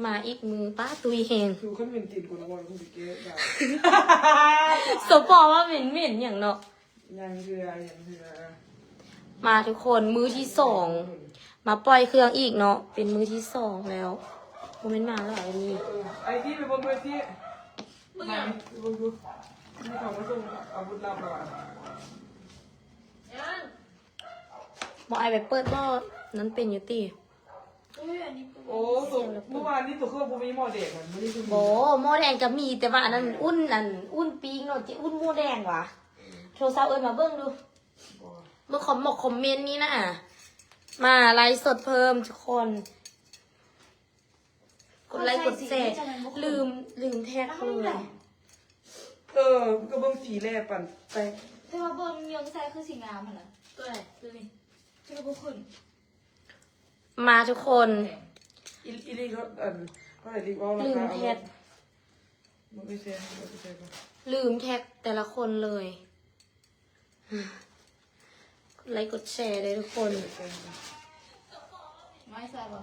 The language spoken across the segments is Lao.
ມາອີກມື້ ປ້າ ຕຸ້ຍແຮງ ຄືຄັນເປັນຕີນຄົນລະບ່ອນຄົງຊິເກັບດາ ສົມພໍວ່າເໝັນໆຫຍັງເນາະ ຍັງເທື່ອ ຍັງເທື່ອ ມາທຸກຄົນ ມື້ທີສອງ ມາປ່ອຍເຄື່ອງອີກເນາະ ເປັນມື້ທີສອງແລ້ວ ບໍ່ແມ່ນມາຫຼາຍນີ້ ເອີ ໄອ້ທີ່ໄປເບິ່ງເບິ່ງທີ່ ເບິ່ງຫຍັງ? ໄປເບິ່ງດູ ມີເຂົາມາສົ່ງອາວຸດລັບແລ້ວຫວາ? ຍັງ ບໍ່ ອ້າຍໄປເປີດບໍ່ ນັ້ນເປັນຢູ່ຕິ? ໂອ້ຍ ອັນນີ້ ໂອ້ ໂຕ ມື້ວານນີ້ໂຕຄືບໍ່ມີໝໍ້ແດງຫັ້ນ ມື້ນີ້ຄືມີ ບໍ່ ໝໍ້ແດງກໍມີ ແຕ່ວ່າອັນນັ້ນ ເອີ ອຸ່ນ ອັນ ອຸ່ນປີ້ງເນາະ ຈິອຸ່ນໝູແດງຫວາ? ໂທລະສັບເອີ້ນມາເບິ່ງດູ ບໍ່ ເບິ່ງຄອມ ຄອມເມັນນີ້ນະ ມາໄລຟ໌ສົດເພີ່ມທຸກຄົນ ກົດໄລຄ໌ກົດແຊ ລືມ ລືມແທັກເລີຍ ເອີ ກໍເບິ່ງສີແລປັນແຕກ ແຕ່ວ່າເບິ່ງຍົງໃສ່ຄືສີງາມຫັ້ນນະ ຕົວໃດ ຕົວນີ້ ຄືບໍ່ຂຶ້ນ ມາທຸກຄົນ ອີ່ ອີ່ຫຼີກໍ ອັນ ເທົ່າໃດລີເວົ້າລາຄາ ລືມແທັກ ເອົາ ບໍ່ໄດ້ແຊ ບໍ່ໄດ້ແຊ ລືມແທັກແຕ່ລະຄົນເລີຍ ກົດໄລຄ໌ກົດແຊເດີທຸກຄົນ ມາໃສ່ບໍ່?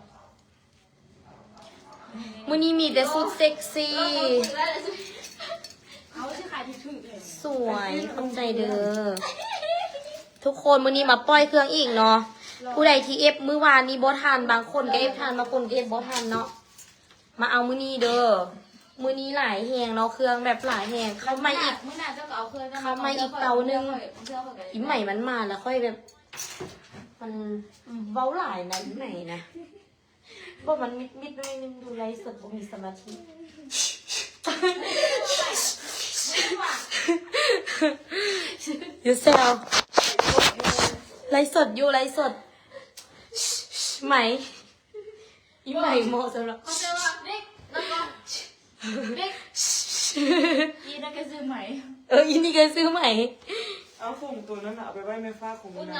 ມື້ນີ້ມີແຕ່ຊຸດເຊັກຊີ ເອົາ ຊິຂາຍຖືກໆເລີຍ ສວຍ ຂອບໃຈເດີ ທຸກຄົນ ມື້ນີ້ມາປ່ອຍເຄື່ອງອີກເນາະ ຜູ້ໃດທີ່ເອັຟມື້ວານນີ້ບໍ່ທັນ ບາງຄົນກໍເອັຟທັນ ບາງຄົນກໍເອັຟບໍ່ທັນເນາະ ມາເອົາມື້ນີ້ເດີ ມື້ນີ້ຫຼາຍແຮງເນາະ ເຄື່ອງແບບຫຼາຍແຮງ ເຂົ້າໃໝ່ອີກ ມື້ໜ້າເຈົ້າກໍເອົາເຄື່ອງ ເຂົ້າໃໝ່ອີກເຕົາໜຶ່ງ ເຈົ້າກໍເອົາເຄື່ອງ ອີ່ໃໝ່ມັນມາແລ້ວ ຂ້ອຍແບບ ມັນ ອືມ ເວົ້າຫຼາຍນະ ອີ່ໃໝ່ນະ ບໍ່ ມັນມິດໆໜ້ອຍໜຶ່ງ ດູໄລຟ໌ສົດບໍ່ມີສະມາທິ ຢ່າແຊວ ໄລຟ໌ສົດຢູ່ ໄລຟ໌ສົດ ໃໝ່ ອີໃໝ່ເໝາະສຳລັບ ເຂົາເອີ້ນວ່າເດັກ ແລ້ວກໍເດັກ ອີນັ້ນກໍຊື່ໃໝ່ ເອີ ອີນີ້ກໍຊື່ໃໝ່ ເອົາຜົມຕົວນັ້ນນະ ເອົາໄປໄວ້ແມ່ຟ້າຂອງມັນນະ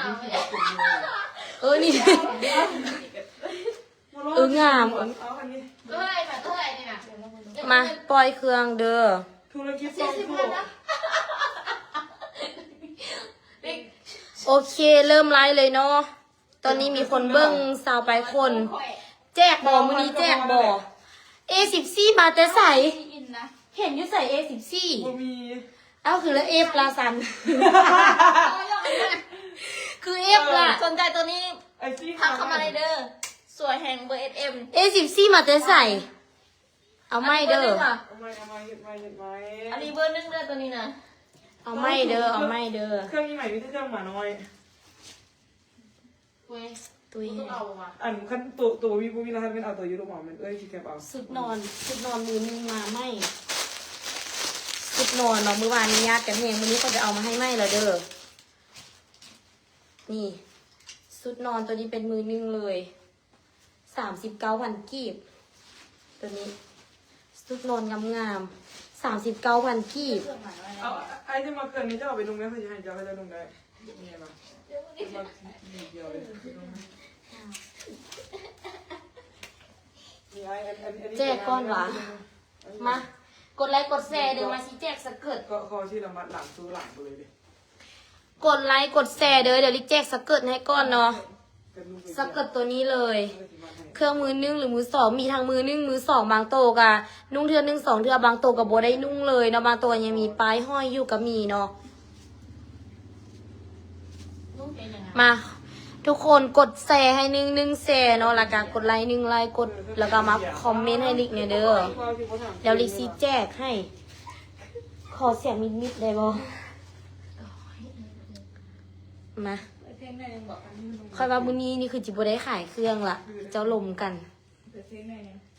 ເອີ ນີ້ ເອີ ງາມ ເອີ ເອີ ເອີ ນີ້ນະ ມາປ່ອຍເຄື່ອງເດີ ທຸລະກິດສອງໂຕ ໂອເຄ ເລີ່ມໄລຟ໌ເລີຍເນາະ. ຕອນນີ້ມີຄົນເບິ່ງຊາວປາຍຄົນ ແຈກບໍ່? ມື້ນີ້ແຈກບໍ່? ເອສິບສີ່ ມາແຕ່ໃສ? ເຫັນຢູ່ໃສ ເອສິບສີ່? ບໍ່ມີ. ເອົ້າ ຄືລະເອັຟລະຊັ້ນ ຄືເອັຟລະ. ສົນໃຈໂຕນີ້ ທັກເຂົ້າມາໄດ້ເດີ. ສວຍແຮງ ເບີເອັສເອັມ. ເອສິບສີ່ ມາແຕ່ໃສ? ເອົາໃໝ່ເດີ. ເອົາໃໝ່ ເອົາໃໝ່ ເຮັດໃໝ່ ເຮັດໃໝ່. ອັນນີ້ເບີໜຶ່ງເດີ ໂຕນີ້ນະ. ເອົາໃໝ່ເດີ ເອົາໃໝ່ເດີ. ເຄື່ອງມີໃໝ່ ມີແຕ່ເຄື່ອງໝານ້ອຍ. ຕຸ້ຍ ຕຸ້ຍ ບໍ່ຕ້ອງເອົາຫວາ? ອັນ ຄັນໂຕ ໂຕບໍ່ມີ ບໍ່ມີລະຫັດ ແມ່ນເອົາໂຕຢູ່ໂລກໝໍ ແມ່ນເອື້ອຍຊິເກັບເອົາ. ຊຸດນອນ ຊຸດນອນມືໜຶ່ງມາໃໝ່. ຊຸດນອນເນາະ ມື້ວານນີ້ຍາດກັນແຮງ ມື້ນີ້ຂ້ອຍໄປເອົາມາໃຫ້ໃໝ່ແລ້ວເດີ. ນີ້ ຊຸດນອນໂຕນີ້ເປັນມືໜຶ່ງເລີຍ. ສາມສິບເກົ້າພັນກີບ ໂຕນີ້ ຊຸດນອນງາມໆ ສາມສິບເກົ້າພັນກີບ. ເອົາ ອ້າຍຈະມາເຄື່ອງນີ້ ເຈົ້າເອົາໄປນຸ່ງໄດ້ ຂ້ອຍຊິໃຫ້ເຈົ້າ ເຈົ້ານຸ່ງໄດ້. ນີ້ນະ ດຽວເລີຍ ນີ້ອ້າຍ ອັນ ອັນ ອັນນີ້ ແຈກກ່ອນຫວາ? ມາ ກົດໄລກົດແຊເດີ ມາຊິແຈກສະເກີດ. ກໍຂໍຊິລະມັດຫຼັງສູ່ຫຼັງໄປເລີຍເດ້. ກົດໄລກົດແຊເດີ ດຽວລິກແຈກສະເກີດໃຫ້ກ່ອນເນາະ. ສະເກີດໂຕນີ້ເລີຍ ເຄື່ອງມືໜຶ່ງຫຼືມືສອງ ມີທັງມືໜຶ່ງມືສອງ ບາງໂຕກະນຸ່ງເທື່ອໜຶ່ງສອງເທື່ອ ບາງໂຕກະບໍ່ໄດ້ນຸ່ງເລີຍເນາະ ບາງໂຕຍັງມີປ້າຍຫ້ອຍຢູ່ກະມີເນາະ. ມາ ທຸກຄົນກົດແຊໃຫ້ໜຶ່ງ ໜຶ່ງແຊເນາະ ແລ້ວກະກົດໄລໜຶ່ງໄລ ກົດ ແລ້ວກະມາຄອມເມັນໃຫ້ລິກແດ່ເດີ ດຽວລິກຊິແຈກໃຫ້. ຂໍສຽງມິດໆໄດ້ບໍ່? ມາ ຂ້ອຍວ່າມື້ນີ້ນີ້ຄືຊິບໍ່ໄດ້ຂາຍເຄື່ອງລະ ເຈົ້າລົມກັນ.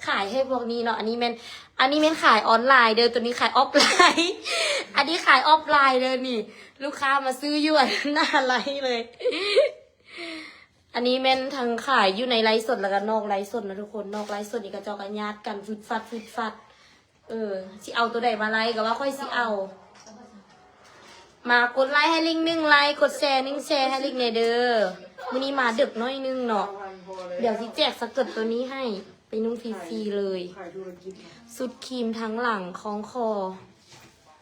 ຂາຍໃຫ້ພວກນີ້ເນາະ ອັນນີ້ແມ່ນ ອັນນີ້ແມ່ນຂາຍອອນລາຍເດີ ໂຕນີ້ຂາຍອອຟລາຍ ອັນນີ້ຂາຍອອຟລາຍເດີນີ້ ລູກຄ້າມາຊື້ຢູ່ອັນໜ້າໄລເລີຍ. ອັນນີ້ແມ່ນທັງຂາຍຢູ່ໃນໄລຟ໌ສົດ ແລ້ວກະນອກໄລຟ໌ສົດນະທຸກຄົນ ນອກໄລຟ໌ສົດນີ້ເຂົາເຈົ້າກະຍາດກັນຟຶດຟັດຟຶດຟັດ. ເອີ ຊິເອົາໂຕໃດມາໄລກະວ່າຂ້ອຍຊິເອົາ. ມາກົດໄລໃຫ້ລິກໜຶ່ງໄລ ກົດແຊໜຶ່ງແຊໃຫ້ລິກແດ່ເດີ. ມື້ນີ້ມາເດິກໜ້ອຍໜຶ່ງເນາະ ດຽວຊິແຈກສະເກີດໂຕນີ້ໃຫ້ ໄປນຸ່ງຟຣີໆເລີຍ. ຊຸດຄຣີມທັງຫຼັງ ຄ້ອງຄໍ.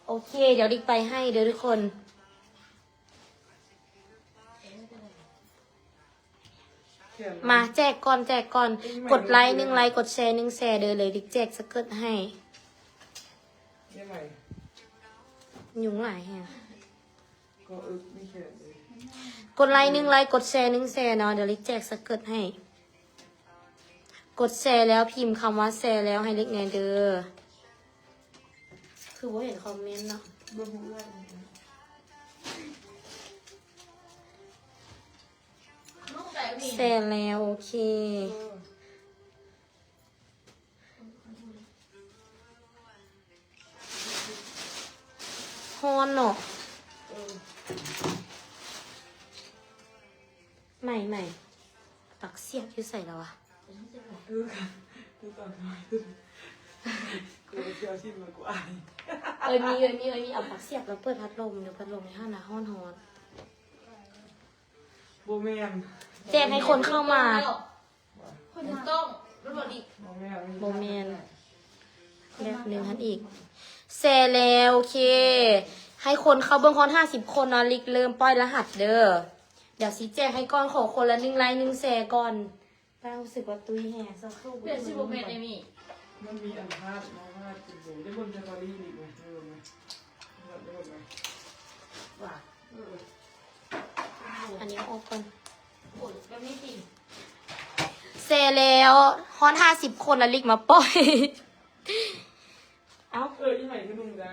ໂອເຄ ດຽວລິກໄປໃຫ້ເດີທຸກຄົນ. ມາແຈກກ່ອນ ແຈກກ່ອນ ກົດໄລໜຶ່ງໄລ ກົດແຊໜຶ່ງແຊເດີ ເລີຍລິກແຈກສະເກີດໃຫ້. ຍັງຫຼາຍແຮງ ກໍອຶດມີແຂນເລີຍ ກົດໄລໜຶ່ງໄລ ກົດແຊໜຶ່ງແຊເນາະ ດຽວລິກແຈກສະເກີດໃຫ້. ກົດແຊແລ້ວພິມຄຳວ່າແຊແລ້ວໃຫ້ລິກແນ່ເດີ. ຄືບໍ່ເຫັນຄອມເມັນເນາະ. ແຊແລ້ວ ໂອເຄ. ຮ້ອນເນາະ. ໃໝ່ໆ ປາກສຽບຢູ່ໃສແລ້ວວະ? ເອີຍມີ ເອີຍມີ ເອີຍມີ ເອົາປາກສຽບມາເປີດພັດລົມ ເດີ ພັດລົມຢູ່ຫັ້ນນະ ຮ້ອນໆ. ບໍ່ແມ່ນ ແຈກໃຫ້ຄົນເຂົ້າມາ. ບໍ່ແມ່ນ ບໍ່ແມ່ນ ແບບໜຶ່ງຫັ້ນອີກ. ແຊແລ້ວ ໂອເຄ ໃຫ້ຄົນເຂົ້າເບິ່ງຮອດຫ້າສິບຄົນເນາະ ລິກເລີ່ມປ່ອຍລະຫັດເດີ. ດຽວຊິແຈກໃຫ້ກ່ອນ ຂໍຄົນລະໜຶ່ງໄລ ໜຶ່ງແຊກ່ອນ. ປ້າຮູ້ສຶກວ່າຕຸ້ຍແຮງ ສັກຄູ່ ແບບຊິບໍ່ແມ່ນໄອ້ມີ ມັນມີອັນພາດມາພາດຢູ່ ໄດ້ເບິ່ງສະຕໍຣີອີກໄໝ ໄດ້ເບິ່ງໄໝ ໄດ້ເບິ່ງໄໝ ວ່າ ເອີ ອັນນີ້ເອົາອອກກ່ອນ. ໂອ້ຍ ແບບນີ້ຕິ ແຊແລ້ວ ຮອດຫ້າສິບຄົນລະລິກມາປ່ອຍ. ເອົ້າ ເອີ ອີໃໝຄືນຸ່ງໄດ້.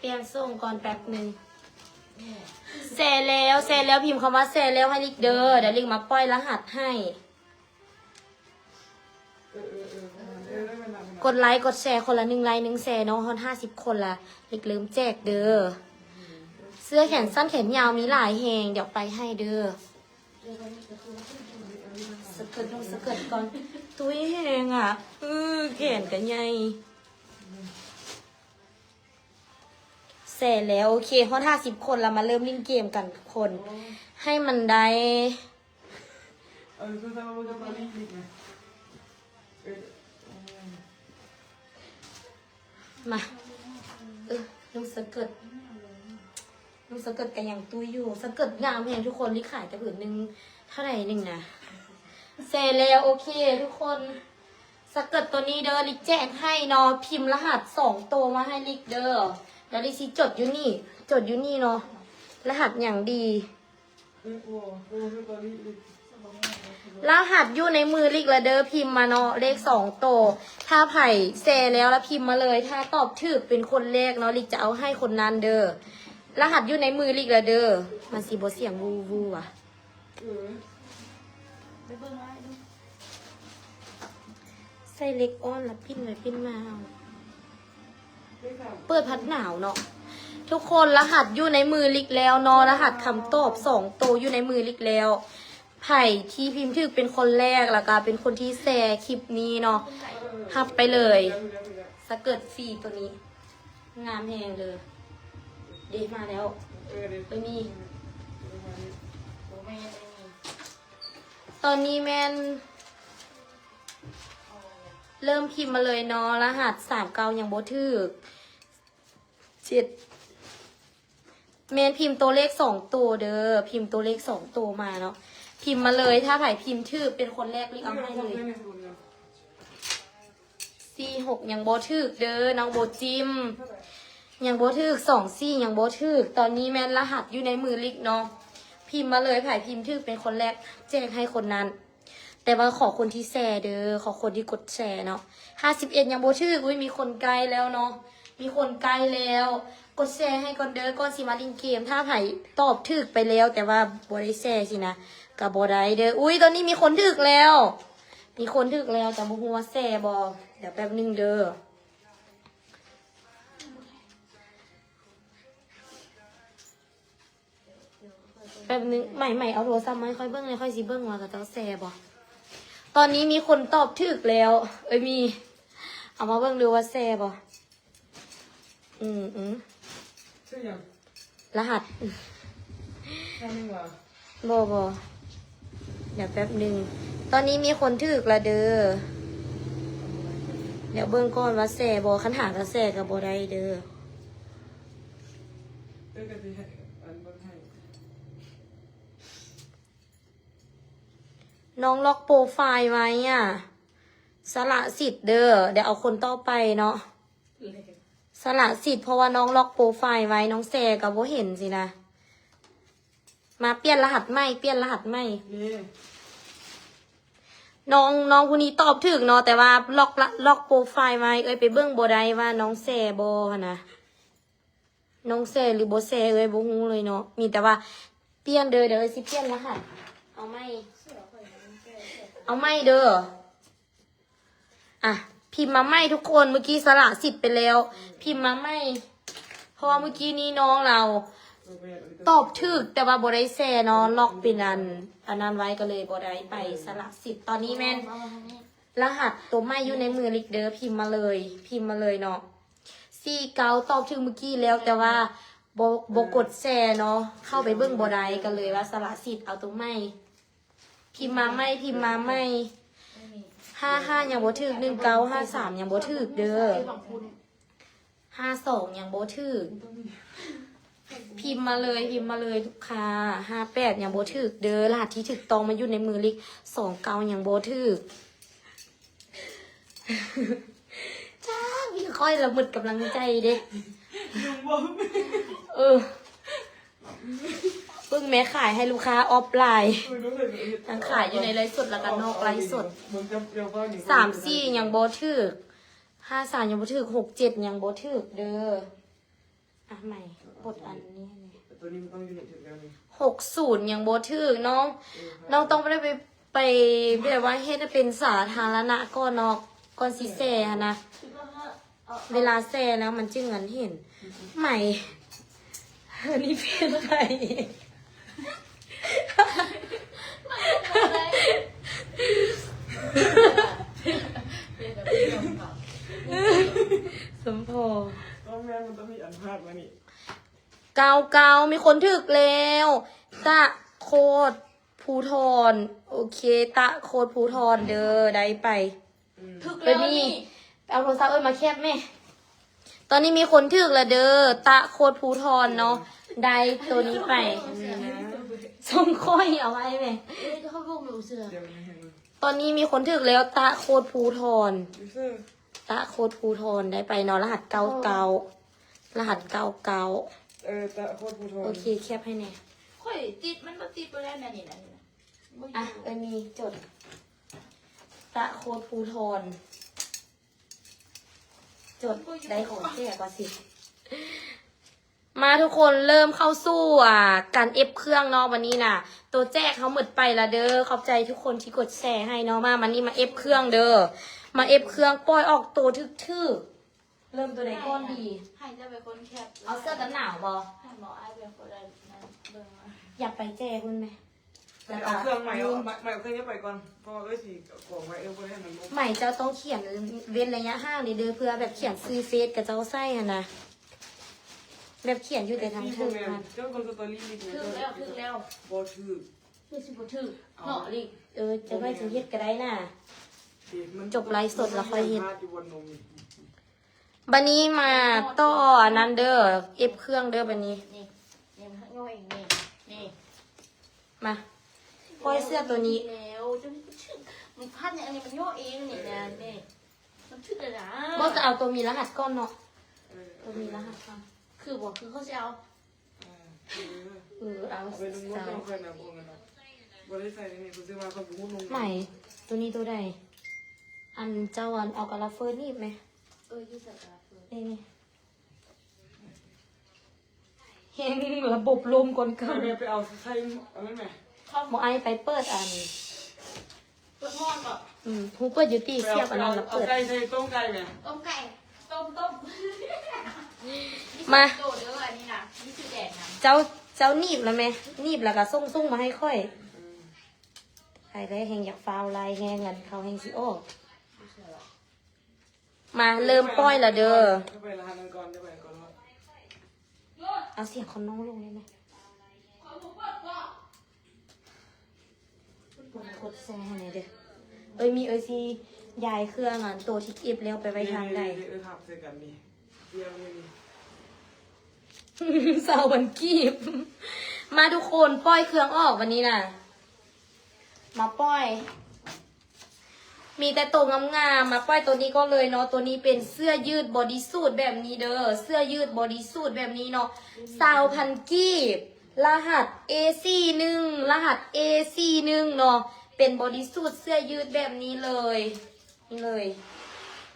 ປ່ຽນສົ່ງກ່ອນແປັບໜຶ່ງ. ແຊແລ້ວ ແຊແລ້ວ ພິມຄຳວ່າແຊແລ້ວໃຫ້ລິກເດີ ດຽວລິກມາປ່ອຍລະຫັດໃຫ້. ກົດໄລກົດແຊຄົນລະໜຶ່ງໄລໜຶ່ງແຊເນາະ ຮອດຫ້າສິບຄົນລະ ລິກເລີ່ມແຈກເດີ. ເສື້ອແຂນສັ້ນແຂນຍາວມີຫຼາຍແຮງ ດຽວໄປໃຫ້ເດີ. ສະເກີດ ນຸ່ງສະເກີດກ່ອນ ຕຸ້ຍແຮງອະ ອື ແຂນກະໃຫຍ່. ແຊແລ້ວ ໂອເຄ ຮອດຫ້າສິບຄົນລະ ມາເລີ່ມຫຼິ້ນເກມກັນທຸກຄົນ ໃຫ້ມັນໄດ້. ມາ ເອີ ນຸ່ງສະເກີດ ນຸ່ງສະເກີດກະຍັງຕຸ້ຍຢູ່ ສະເກີດງາມແຮງທຸກຄົນ ລິກຂາຍແຕ່ຜືນໜຶ່ງເທົ່າໃດໜຶ່ງນະ. ແຊແລ້ວ ໂອເຄທຸກຄົນ ສະເກີດໂຕນີ້ເດີ ລິກແຈກໃຫ້ເນາະ ພິມລະຫັດສອງໂຕມາໃຫ້ລິກເດີ. ດຽວລິກຊິຈົດຢູ່ນີ້ ຈົດຢູ່ນີ້ເນາະ ລະຫັດຫຍັງດີ. ລະຫັດຢູ່ໃນມືລິກລະເດີ ພິມມາເນາະ ເລກສອງໂຕ. ຖ້າໃຜແຊແລ້ວລະພິມມາເລີຍ ຖ້າຕອບຖືກເປັນຄົນແລກເນາະ ລິກຈະເອົາໃຫ້ຄົນນັ້ນເດີ. ລະຫັດຢູ່ໃນມືລິກລະເດີ. ມັນຊິບໍ່ສຽງວູວູຫວາ? ເອີ ໄປເບິ່ງອ້າຍດູ. ໃສ່ເຫຼັກອ່ອນລະປິ່ນໄປປິ່ນມາເອົາ. ເປີດພັດໜາວເນາະ. ທຸກຄົນ ລະຫັດຢູ່ໃນມືລິກແລ້ວເນາະ ລະຫັດຄຳຕອບສອງໂຕຢູ່ໃນມືລິກແລ້ວ. ໃຜທີ່ພິມຖືກເປັນຄົນແລກ ລະກະເປັນຄົນທີ່ແຊຄລິບນີ້ເນາະ ຮັບໄປເລີຍ ສະເກີດຟຣີໂຕນີ້ ງາມແຮງເດີ. ເດ ມາແລ້ວ ເອີຍມີ ຕອນນີ້ແມ່ນ ເລີ່ມພິມມາເລີຍເນາະ ລະຫັດສາມເກົ້າຍັງບໍ່ຖືກ ເຈັດ ແມ່ນພິມໂຕເລກສອງໂຕເດີ ພິມໂຕເລກສອງໂຕມາເນາະ ພິມມາເລີຍ. ຖ້າໃຜພິມຖືກເປັນຄົນແລກ ລິກເອົາໃຫ້ເລີຍ. ສີ່ຫົກຍັງບໍ່ຖືກເດີ ນ້ອງໂບຈິມ ຍັງບໍ່ຖືກ. ສອງສີ່ຍັງບໍ່ຖືກ. ຕອນນີ້ແມ່ນລະຫັດຢູ່ໃນມືລິກເນາະ ພິມມາເລີຍ. ໃຜພິມຖືກເປັນຄົນແລກ ແຈກໃຫ້ຄົນນັ້ນ. ແຕ່ວ່າຂໍຄົນທີ່ແຊເດີ ຂໍຄົນທີ່ກົດແຊເນາະ. ຫ້າສິບເອັດຍັງບໍ່ຖືກ. ອຸ້ຍ ມີຄົນໃກ້ແລ້ວເນາະ ມີຄົນໃກ້ແລ້ວ. ກົດແຊໃຫ້ກ່ອນເດີ ກ່ອນຊິມາຫຼິ້ນເກມ. ຖ້າໃຜຕອບຖືກໄປແລ້ວ ແຕ່ວ່າບໍ່ໄດ້ແຊຊີ້ນະ ກະບໍ່ໄດ້ເດີ. ອຸ້ຍ ຕອນນີ້ມີຄົນຖືກແລ້ວ ມີຄົນຖືກແລ້ວ ແຕ່ບໍ່ຮູ້ວ່າແຊບໍ່. ດຽວແປັບໜຶ່ງເດີ. ແປັບໜຶ່ງ ໃໝ່ໆ ເອົາໂທລະສັບມາໃຫ້ຂ້ອຍເບິ່ງແດ່ ຂ້ອຍຊິເບິ່ງວ່າເຂົາເຈົ້າແຊບໍ່. ຕອນນີ້ມີຄົນຕອບຖືກແລ້ວ ເອີຍ ມີ ເອົາມາເບິ່ງດູວ່າແຊບໍ່. ອືມ ອືມ ຊື່ຫຍັງ? ລະຫັດ ແຊໜຶ່ງຫວາ? ບໍ່ ບໍ່ ດຽວແປັບໜຶ່ງ. ຕອນນີ້ມີຄົນຖືກລະເດີ. ດຽວເບິ່ງກ່ອນວ່າແຊບໍ່, ຄັນຫາກະແຊກະບໍ່ໄດ້ເດີ. ນ້ອງລັອກໂປຣໄຟລ໌ໄວ້ອະ ສະຫຼະສິດເດີ. ດຽວເອົາຄົນຕໍ່ໄປເນາະ. ສະຫຼະສິດ ເພາະວ່ານ້ອງລັອກໂປຣໄຟລ໌ໄວ້, ນ້ອງແຊກະບໍ່ເຫັນຊີ້ນະ. ມາປ່ຽນລະຫັດໃໝ່, ປ່ຽນລະຫັດໃໝ່. ນີ້ ນ້ອງ, ນ້ອງຜູ້ນີ້ຕອບຖືກເນາະ, ແຕ່ວ່າລັອກລະ, ລັອກໂປຣໄຟລ໌ໄວ້, ເອື້ອຍໄປເບິ່ງບໍ່ໄດ້ວ່ານ້ອງແຊບໍ່ຫັ້ນນະ. ນ້ອງແຊຫຼືບໍ່ແຊ ເອື້ອຍບໍ່ຮູ້ເລີຍເນາະ. ມີແຕ່ວ່າປ່ຽນເດີ, ດຽວເອື້ອຍຊິປ່ຽນລະຫັດ. ເອົາໃໝ່, ເອົາໃໝ່ເດີ. ອ່ະ ພິມມາໃໝ່ທຸກຄົນ, ມື້ກີ້ສະຫຼະສິດໄປແລ້ວ, ພິມມາໃໝ່ ເພາະວ່າມື້ກີ້ນີ້ນ້ອງລາວຕອບຖືກ ແຕ່ວ່າບໍ່ໄດ້ແຊເນາະ, ລັອກເປັນອັນ, ອັນນັ້ນໄວ້ ກໍເລີຍບໍ່ໄດ້ໄປສະຫຼະສິດ. ຕອນນີ້ແມ່ນລະຫັດໂຕໃໝ່ຢູ່ໃນມືລິກເດີ, ພິມມາເລີຍ, ພິມມາເລີຍເນາະ. ສີ່ເກົ້າ ຕອບຖືກມື້ກີ້ແລ້ວ ແຕ່ວ່າບໍ່, ບໍ່ກົດແຊເນາະ, ເຂົ້າໄປເບິ່ງບໍ່ໄດ້ ກໍເລີຍວ່າສະຫຼະສິດ. ເອົາໂຕໃໝ່. ພິມມາໃໝ່, ພິມມາໃໝ່. ຫ້າຫ້າ ຍັງບໍ່ຖືກ, ໜຶ່ງເກົ້າ ຫ້າສາມ ຍັງບໍ່ຖືກເດີ. ຫ້າສອງ ຍັງບໍ່ຖືກ. ພິມມາເລີຍ, ພິມມາເລີຍລູກຄ້າ. ຫ້າແປດ ຍັງບໍ່ຖືກເດີ. ລະຫັດທີ່ຖືກຕ້ອງມັນຢູ່ໃນມືລິກ. ສອງເກົ້າ ຍັງບໍ່ຖືກ. ຈ້າ ມີຂ້ອຍລະໝົດກຳລັງໃຈເດ້. ເອີ ເບິ່ງແມ່ຂາຍໃຫ້ລູກຄ້າອອບລາຍ, ທັງຂາຍຢູ່ໃນໄລຟ໌ສົດ ແລ້ວກໍນອກໄລຟ໌ສົດ. ສາມສີ່ ຍັງບໍ່ຖືກ, ຫ້າສາມ ຍັງບໍ່ຖືກ, ຫົກເຈັດ ຍັງບໍ່ຖືກເດີ. ອ່ະ ໃໝ່ ກົດອັນນີ້. ຕົວນີ້ມັນຕ້ອງຢູ່ໃນຖືກແລ້ວນີ້. ຫົກສູນ ຍັງບໍ່ຖືກ. ນ້ອງ, ເອີ ນ້ອງຕ້ອງໄດ້ໄປ, ໄປ ແບບວ່າເຮັດໃຫ້ເປັນສາທາລະນະກ່ອນເນາະ, ກ່ອນຊິແຊຫັ້ນນະ. ເວລາແຊແລ້ວມັນຈຶ່ງອັນເຫັນ. ໃໝ່ ນີ້ເປັນໃຜ? ສົມພໍ. ຕ້ອງແມ່ນ, ມັນຕ້ອງມີອັນພາດມານີ້. ເກົ້າເກົ້າ ມີຄົນຖືກແລ້ວ. ຕະໂຄດພູທອນ. ໂອເຄ, ຕະໂຄດພູທອນເດີ, ໄດ້ໄປ. ອືມ ຖືກແລ້ວນີ້. ເອົາໂທລະສັບເອີ້ນມາແຄບແມ່. ຕອນນີ້ມີຄົນຖືກແລ້ວເດີ, ຕະໂຄດພູທອນເນາະ, ໄດ້ໂຕນີ້ໄປ. ອືມ ສົ່ງຂ້ອຍເອົາໄວ້ແມ່. ເອີ ເຂົາບອກແມ່ບໍ່ເຊື່ອ. ຕອນນີ້ມີຄົນຖືກແລ້ວ, ຕະໂຄດພູທອນ. ຕະໂຄດພູທອນໄດ້ໄປເນາະ, ລະຫັດເກົ້າເກົ້າ, ລະຫັດເກົ້າເກົ້າ. ເອີ ຕະໂຄດພູທອນ. ໂອເຄ, ແຄບໃຫ້ແດ່. ຂ້ອຍຕິດ, ມັນບໍ່ຕິດບໍ່ໄດ້ນະນີ້ນະ. ອ່ະ ເອີ ນີ້ຈົດ ຕະໂຄດພູທອນ. ຈົດ ໄດ້ຂອງແຈກວ່າຊິ. ມາທຸກຄົນ, ເລີ່ມເຂົ້າສູ່ ອ່າ ການເອັບເຄື່ອງເນາະ. ວັນນີ້ນະ ໂຕແຈກເຮົາໝົດໄປລະເດີ. ຂອບໃຈທຸກຄົນທີ່ກົດແຊໃຫ້ເນາະ. ມາ ມານີ້ ມາເອັບເຄື່ອງເດີ, ມາເອັບເຄື່ອງ. ປ່ອຍອອກໂຕຖືກໆ. ເລີ່ມໂຕໃດກ່ອນດີ? ໃຫ້ເຈົ້າເປັນຄົນແຄບ. ເອົາເສື້ອກັນໜາວບໍ່? ໃຫ້ໝໍອ້າຍເປັນຄົນນັ້ນເບິ່ງວ່າ. ຢາກໄປແຈພຸ້ນແມ? ແລ້ວກໍເອົາເຄື່ອງໃໝ່, ເອົາໃໝ່, ເອົາເຄື່ອງນີ້ໄປກ່ອນ, ເພາະວ່າເອື້ອຍຊິຂອງໄວ້, ເອື້ອຍບໍ່ໄດ້ໃຫ້ມັນລົງ. ໃໝ່ເຈົ້າຕ້ອງຂຽນເວັ້ນໄລຍະຫ່າງເດີ, ເພື່ອແບບຂຽນຊື່ເຟສກັບເຈົ້າໃສ່ຫັ້ນນະ, ແບບຂຽນຢູ່ແຕ່ທາງເທິງຫັ້ນ. ເຈົ້າເບິ່ງສະຕໍຣີນີ້. ຖືກແລ້ວ, ຖືກແລ້ວ. ບໍ່ຖືກ. ຄືຊິບໍ່ຖືກເນາະລິ. ເອີ ຈັ່ງໃດຈຶ່ງເຮັດກໍໄດ້ນະ. ຈົບໄລຟ໌ສົດແລ້ວຄ່ອຍເຮັດ. ບັດນີ້ມາຕໍ່ອັນນັ້ນເດີ, ເອັບເຄື່ອງເດີບັດນີ້. ນີ້, ນີ້ມັນຍ້ອຍເອງນີ້, ນີ້. ມາ ປ່ອຍເສື້ອໂຕນີ້ແລ້ວ. ມັນພັດນີ້, ອັນນີ້ມັນຍ້ອຍເອງນີ້ນະ, ນີ້. ມັນຖືກແລ້ວນະ. ບໍ່, ຈະເອົາໂຕມີລະຫັດກ່ອນເນາະ. ເອີ ໂຕມີລະຫັດກ່ອນ. ຄືບໍ່? ຄືເຂົາຊິເອົາ. ເອີ ເອົາ ເອົາໄປລົງລົດ ເອົາ ເອົາໄປນຳ ບໍ່ໄດ້ໃສ່ໃນນີ້. ເພິ່ນຊິວ່າເຂົາບໍ່ລົງ. ໃໝ່ ໂຕນີ້ໂຕໃດ? ອັນເຈົ້າ ອັນເອົາກະລາເຟີໜີບແມ? ເອີ ຢູ່ໃສກະລາເຟີ? ນີ້ ນີ້ ແຮງລະບົບລົມກ່ອນເກົ່າ. ແມ່ໄປເອົາໃສ່ອັນນັ້ນແມ. ບໍ່ ອ້າຍໄປເປີດອັນ ເປີດໝໍ້ນບໍ່? ອືມ ຮູ້ເປີດຢູ່ຕິ. ສຽບອັນນັ້ນລະເປີດ. ເອົາໄກ່ໃສ່ຕົ້ມໄກ່ແມ. ຕົ້ມໄກ່ ຕົ້ມ ຕົ້ມ. ມາ ໂຕເດີ ອັນນີ້ນະ ມີສີແດງນຳ. ເຈົ້າ ເຈົ້າໜີບລະແມ, ໜີບລະກະສົ່ງ ສົ່ງມາໃຫ້ຂ້ອຍ. ອືມ ໃຜໄດ້ແຮງຢາກຟ້າວໄລ່ແຮງ ອັນເຂົາແຮງຊິອອກ. ມາ ເລີ່ມປ່ອຍລະເດີ. ເອົາສຽງຂອງນ້ອງລົງໄດ້ໄໝ? ກົດແຊໃຫ້ແດ່ເດີ. ເອີຍ ມີເອີຍຊິຍ້າຍເຄື່ອງອັນໂຕທີ່ເກັບແລ້ວໄປໄວ້ທາງໃດ? ເອີຍ ຮັບໃສ່ກັນນີ້ ດຽວນີ້ ຊາວພັນກີບ. ມາທຸກຄົນ ປ່ອຍເຄື່ອງອອກວັນນີ້ນະ ມາປ່ອຍ ມີແຕ່ໂຕງາມໆ ມາປ່ອຍໂຕນີ້ກ່ອນເລີຍເນາະ. ໂຕນີ້ເປັນເສື້ອຍືດບໍດີສູດແບບນີ້ເດີ ເສື້ອຍືດບໍດີສູດແບບນີ້ເນາະ ຊາວພັນກີບ ລະຫັດ ເອສີ່ໜຶ່ງ ລະຫັດ ເອສີ່ໜຶ່ງ ເນາະ. ເປັນບໍດີສູດເສື້ອຍືດແບບນີ້ເລີຍ ນີ້ເລີຍ.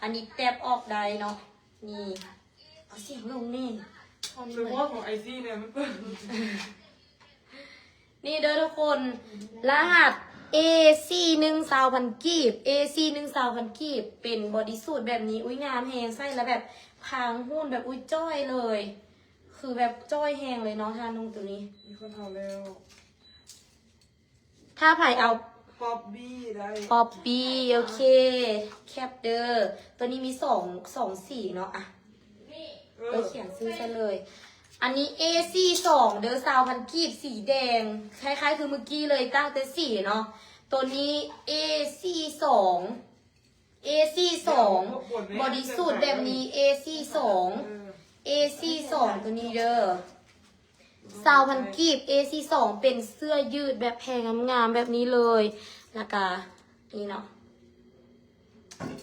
ອັນນີ້ແຕບອອກໄດ້ເນາະ ນີ້ ເອົາສຽງລົງແດ່ ໄປເວົ້າຂອງໄອຊີແດ່ ມັນເປີດ. ນີ້ເດີທຸກຄົນ ລະຫັດ ເອສີ່ໜຶ່ງ ຊາວພັນກີບ ເອສີ່ໜຶ່ງ ຊາວພັນກີບ ເປັນບໍດີສູດແບບນີ້. ອຸ້ຍ ງາມແຮງ ໃສ່ແລ້ວແບບພາງຫຸ່ນແບບ ອຸ້ຍ ຈ້ອຍເລີຍ ຄືແບບຈ້ອຍແຮງເລີຍເນາະ ທ່ານນຸ່ງໂຕນີ້. ມີຄົນເອົາແລ້ວ ຖ້າໃຜເອົາ ປັອບບີ້ໄດ້ ປັອບປີ້ ໂອເຄ ແຄບເດີ. ໂຕນີ້ມີສອງ ສອງສີເນາະ ອະ ເອີ ເອີ ຂຽນຊື່ໃສ່ເລີຍ. ອັນນີ້ ເອສີ່ສອງ ເດີ ຊາວພັນກີບ ສີແດງ ຄ້າຍໆຄືມື້ກີ້ເລີຍ ຕ່າງແຕ່ສີເນາະ. ໂຕນີ້ ເອສີ່ສອງ ເອສີ່ສອງ ບໍດີສູດແບບນີ້ ເອສີ່ສອງ ເອີ ເອສີ່ສອງ ໂຕນີ້ເດີ ຊາວພັນກີບ ເອສີ່ສອງ ເປັນເສື້ອຍືດແບບແພງງາມໆແບບນີ້ເລີຍ. ແລ້ວກະນີ້ເນາະ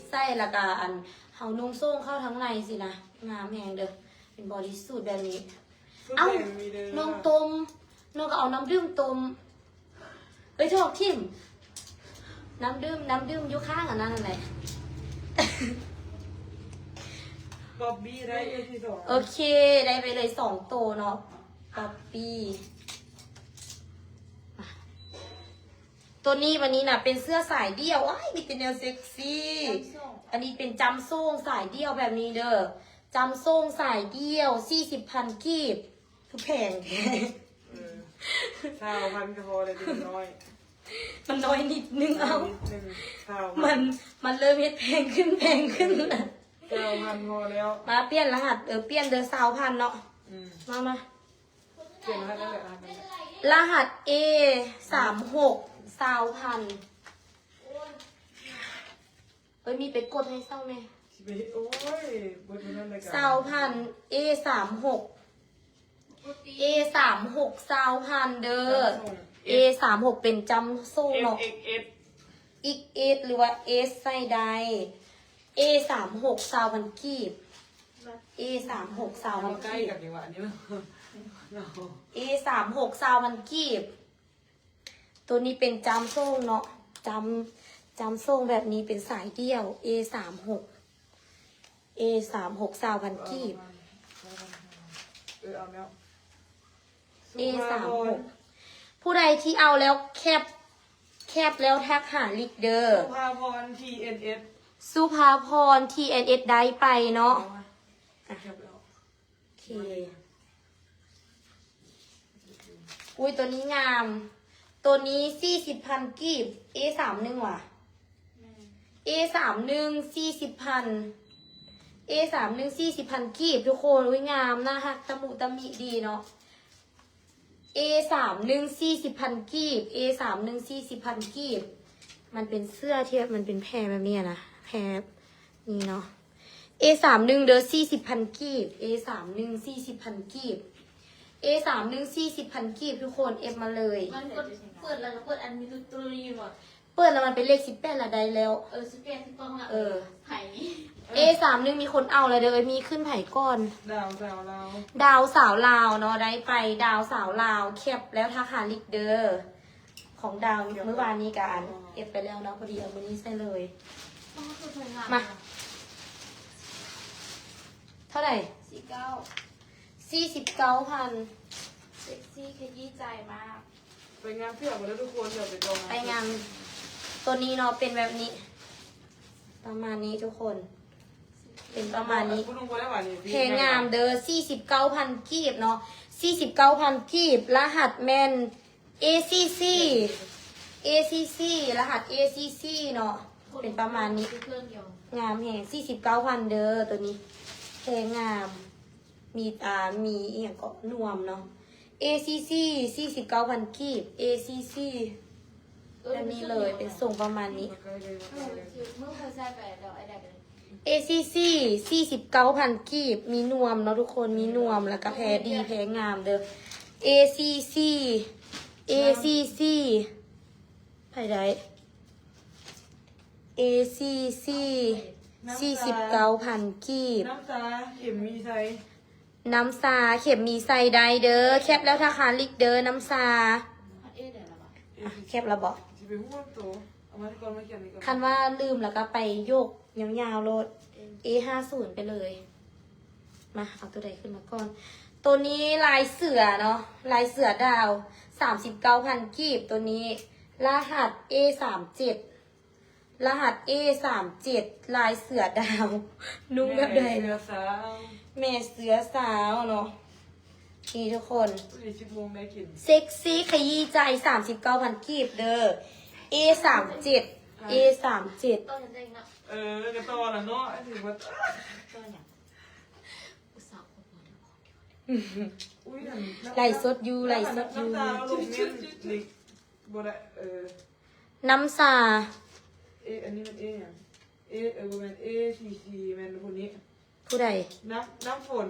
ໃສ່ແລ້ວກະອັນເຮົານຸ່ງໂສ້ງເຂົ້າທາງໃນຊີ້ນະ ງາມແຮງເດີ ເປັນບໍດີສູດແບບນີ້. ເອົ້າ ນ້ອງຕົ້ມ ນ້ອງກໍເອົານ້ຳດື່ມຕົ້ມ ເອີຍ ຖອກຖິ້ມ ນ້ຳດື່ມ ນ້ຳດື່ມຢູ່ຂ້າງອັນນັ້ນຫັ້ນແຫຼະ. ປັອບບີ້ໄດ້ເທື່ອທີສອງ ໂອເຄ ໄດ້ໄປເລີຍສອງໂຕເນາະ ປັອບປີ້. ໂຕນີ້ ບັດນີ້ນະ ເປັນເສື້ອສາຍດ່ຽວ ໂອ້ຍ ມີແຕ່ແນວເຊັກຊີ. ອັນນີ້ເປັນຈ້ຳໂສ້ງສາຍດ່ຽວແບບນີ້ເດີ ຈ້ຳໂສ້ງສາຍດ່ຽວ ສີ່ສິບພັນກີບ ຄືແພງແທ້. ເອີ ຊາວພັນກໍພໍແລ້ວ ເດັກນ້ອຍ ມັນນ້ອຍນິດໜຶ່ງ ເອົາ ມັນ ມັນເລີ່ມເຮັດແພງຂຶ້ນ ແພງຂຶ້ນລະ ຊາວພັນພໍແລ້ວ. ມາປ່ຽນລະຫັດ ເອີ ປ່ຽນເດີ ຊາວພັນເນາະ. ອືມ ມາ ມາ ປ່ຽນລະຫັດນັ້ນແຫຼະ ລະຫັດນັ້ນແຫຼະ ລະຫັດ ເອສາມຫົກ ຊາວພັນ. ເອີຍ ມີໄປກົດໃຫ້ເຊົາແດ່ ຊິໄປເຮັດ ໂອ້ຍ ເບິດມື້ນັ້ນລະກະ ຊາວພັນ ເອສາມຫົກ ເອສາມຫົກ ຊາວພັນເດີ ເອສາມຫົກ ເປັນຈ້ຳໂສ້ງເນາະ ເອັກເອັກເອັສ ເອັກເອັກເອັສ ຫຼືວ່າ ເອສ ໃສ່ໄດ້ ເອສາມຫົກ ຊາວພັນກີບ ເອສາມຫົກ ຊາວພັນກີບ ເອສາມຫົກ ຊາວພັນກີບ. ໂຕນີ້ເປັນຈ້ຳໂສ້ງເນາະ ຈ້ຳ ຈ້ຳໂສ້ງແບບນີ້ເປັນສາຍດ່ຽວ ເອສາມຫົກ ເອສາມຫົກ ຊາວພັນກີບ ເອີ ເອົາແລ້ວ ເອສາມຫົກ ຜູ້ໃດທີ່ເອົາແລ້ວແຄບ ແຄບແລ້ວທັກຫາລິກເດີ ສຸພາພອນ ທີເອັນເອັສ ສຸພາພອນ ທີເອັນເອັສ ໄດ້ໄປເນາະ ແຄບແລ້ວ. ໂອເຄ ອຸ້ຍ ໂຕນີ້ງາມ ໂຕນີ້ສີ່ສິບພັນກີບ ເອສາມໜຶ່ງຫວາ ແມ່ນ ເອສາມໜຶ່ງສີ່ສິບພັນ ເອສາມໜຶ່ງສີ່ສິບພັນກີບ ທຸກຄົນ ອຸ້ຍ ງາມ ໜ້າຮັກ ຕະມຸຕະມິດີເນາະ ເອສາມໜຶ່ງສີ່ສິບພັນກີບ ເອສາມໜຶ່ງສີ່ສິບພັນກີບ ມັນເປັນເສື້ອທີ່ແບບມັນເປັນແພແບບນີ້ນະ ແພ ນີ້ເນາະ ເອສາມໜຶ່ງເດີ ສີ່ສິບພັນກີບ ເອສາມໜຶ່ງສີ່ສິບພັນກີບ ເອສາມໜຶ່ງສີ່ສິບພັນກີບ ທຸກຄົນ ເອັຟມາເລີຍ ມັນກົດເປີດແລ້ວກໍເປີດອັນມີຕຸດຕຣີບໍ່ ເປີດແລ້ວມັນເປັນເລກສິບແປດລະໄດ້ແລ້ວ ເອີ ສິບແປດຖືກຕ້ອງລະ ເອີ ໃຜ ເອສາມໜຶ່ງ ມີຄົນເອົາແລ້ວເດີ ມີຂຶ້ນໃຜກ່ອນ ດາວສາວລາວ ດາວສາວລາວເນາະ ໄດ້ໄປ ດາວສາວລາວ ແຄບແລ້ວທັກຫາລິກເດີ ຂອງດາວມື້ວານນີ້ກະອັນເອັຟໄປແລ້ວເນາະ ພໍດີເອົາມື້ນີ້ໃສ່ເລີຍ ມາ ເທົ່າໃດ ສີ່ສິບເກົ້າ ສີ່ສິບເກົ້າພັນ ເຊັກຊີ້ຂະຢີ້ໃຈມາກ ໄປງານເສື້ອບໍ່ໄດ້ທຸກຄົນ ດຽວໄປຈອງ ໄປງານ ໂຕນີ້ເນາະ ເປັນແບບນີ້ ປະມານນີ້ທຸກຄົນ ເປັນປະມານນີ້ ແພງງາມເດີ ສີ່ສິບເກົ້າພັນກີບເນາະ ສີ່ສິບເກົ້າພັນກີບ ລະຫັດແມ່ນ ເອຊີຊີ ເອຊີຊີ ລະຫັດ ເອຊີຊີ ເນາະ ເປັນປະມານນີ້ ງາມແຮງ ສີ່ສິບເກົ້າພັນເດີ ໂຕນີ້ ແພງງາມ ມີ ອ່າ ມີອີ່ຫຍັງເກາະ ນວມເນາະ ເອຊີຊີ ສີ່ສິບເກົ້າພັນກີບ ເອຊີຊີ ເອີ ແບບນີ້ເລີຍ ເປັນຊົງປະມານນີ້ ເອສີ່ສີ່ ສີ່ສິບເກົ້າພັນກີບ ມີນວມເນາະທຸກຄົນ ມີນວມ ແລ້ວກໍແພດີ ແພງາມເດີ້ ເອສີ່ສີ່ ເອສີ່ສີ່ ໃຜໄດ້ ເອສີ່ສີ່ ສີ່ສິບເກົ້າພັນກີບ ນ້ຳຊາ ເຂັມມີໄຊ ນ້ຳຊາ ເຂັມມີໄຊໄດ້ເດີ້ ແຄບແລ້ວທັກຫາລິກເດີ້ ນ້ຳຊາ ເອໄດ້ລະບໍ່ ອ່ະ ແຄບແລ້ວບໍ່ ຊິໄປຮູ້ນຳໂຕ ເອົາມາກ່ອນ ມາຂຽນນີ້ກ່ອນ ຄັນວ່າລືມແລ້ວກໍໄປຍົກຍາວໆໂລດ ເອຫ້າສູນໄປເລີຍ ມາ ເອົາໂຕໃດຂຶ້ນມາກ່ອນ ໂຕນີ້ລາຍເສືອເນາະ ລາຍເສືອດາວ ສາມສິບເກົ້າພັນກີບ ໂຕນີ້ ລະຫັດ ເອສາມເຈັດ ລະຫັດ ເອສາມເຈັດ ລາຍເສືອດາວ ນຸ່ງແບບໃດ ແມ່ເສືອສາວ ແມ່ເສືອສາວເນາະ ນີ້ທຸກຄົນ ມື້ນີ້ສິບໂມງໄດ້ກິນ ເຊັກຊີ້ຂະຢີ້ໃຈ ສາມສິບເກົ້າພັນກີບເດີ້ ເອສາມເຈັດ ເອສາມເຈັດ ຕໍ່ຍັງໄດ້ເນາະ ເອີ ກໍຕໍ່ລະເນາະ ອັນນີ້ວ່າ ຕໍ່ຫຍັງ ອຸດສ່າ ອຸ້ຍ ຫັ້ນ ໄລຟ໌ສົດຢູ່ ໄລຟ໌ສົດຢູ່ ນ້ຳຕາລົງເມັນນີ້ ບໍ່ໄດ້ ເອີ ນ້ຳຊາ ເອ ອັນນີ້ມັນເອຫຍັງ ເອ ເອີ ບໍ່ແມ່ນ ເອຊີຊີ ແມ່ນຜູ້ນີ້ ຜູ້ໃດ ນ້ຳ ນ້ຳຝົນ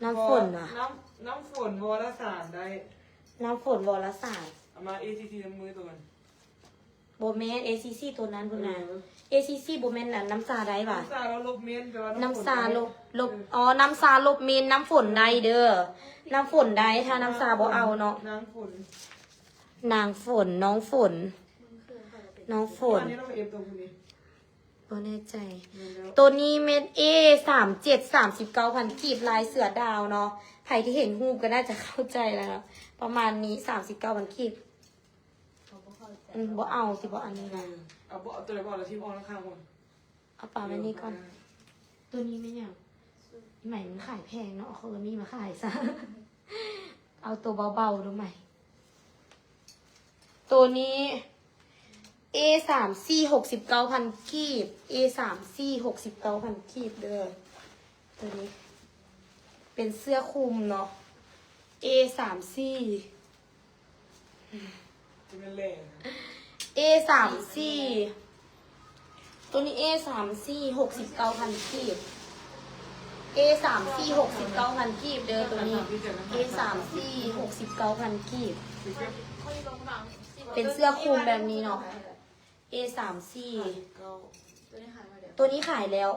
ນ້ຳຝົນຫວາ ນ້ຳ ນ້ຳຝົນ ວໍລະສານໄດ້ ນ້ຳຝົນ ວໍລະສານ ເອົາມາ ເອຊີຊີ ນຳມືຕົວມັນ ບໍ່ແມ່ນ ເອຊີຊີ ຕົວນັ້ນພຸ້ນນະ ເອີ ເອຊີຊີ ບໍ່ແມ່ນອັນນ້ຳຊາໄດ້ຫວາ ນ້ຳຊາລົບເມັນ ແປວ່ານ້ຳຝົນ ນ້ຳຊາລົບ ລົບ ເອີ ອໍ ນ້ຳຊາລົບເມັນ ນ້ຳຝົນໄດ້ເດີ້ ນ້ຳຝົນໄດ້ ຖ້ານ້ຳຊາບໍ່ເອົາເນາະ ນາງຝົນ ນາງຝົນ ນ້ອງຝົນ ນ້ອງຝົນ ອັນນີ້ເຮົາເອັຟຕົວຜູ້ນີ້ ບໍ່ແນ່ໃຈ ແມ່ນແລ້ວ ໂຕນີ້ແມ່ນ ເອສາມເຈັດ ສາມສິບເກົ້າພັນກີບ ລາຍເສືອດາວເນາະ ໃຜທີ່ເຫັນຮູບກໍໜ້າຈະເຂົ້າໃຈແລ້ວເນາະ ປະມານນີ້ ສາມສິບເກົ້າພັນກີບ ເຂົາບໍ່ເຂົ້າໃຈ ອືມ ບໍ່ເອົາ ຊິບໍ່ອັນນີ້ນະ ເອີ ເອົາ ບໍ່ເອົາ ຕົວໃດບໍ່ເອົາ ລະຖິ້ມອອກນະຄະ ເອົາປາໄວ້ນີ້ກ່ອນ ເອີ ຕົວນີ້ແມ່ນຫຍັງ ໃໝມັນຂາຍແພງເນາະ ເຂົາກໍມີມາຂາຍຊະ ເອົາຕົວເບົາໆ ດູໃໝ ໂຕນີ້ ເອສາມສີ່ ຫົກສິບເກົ້າພັນກີບ ເອສາມສີ່ ຫົກສິບເກົ້າພັນກີບເດີ້ ໂຕນີ້ ເປັນເສື້ອຄຸມເນາະ ເອສາມສີ່ ຈະແມ່ນແຫຼະ ເອສາມສີ່ ໂຕນີ້ ເອສາມສີ່ ຫົກສິບເກົ້າພັນກີບ ເອສາມສີ່ ຫົກສິບເກົ້າພັນກີບເດີ້ ໂຕນີ້ ເອສາມສີ່ ຫົກສິບເກົ້າພັນກີບ ເປັນເສື້ອຄຸມແບບນີ້ເນາະ ເອສາມສີ່ ໂຕນີ້ຂາຍແລ້ວ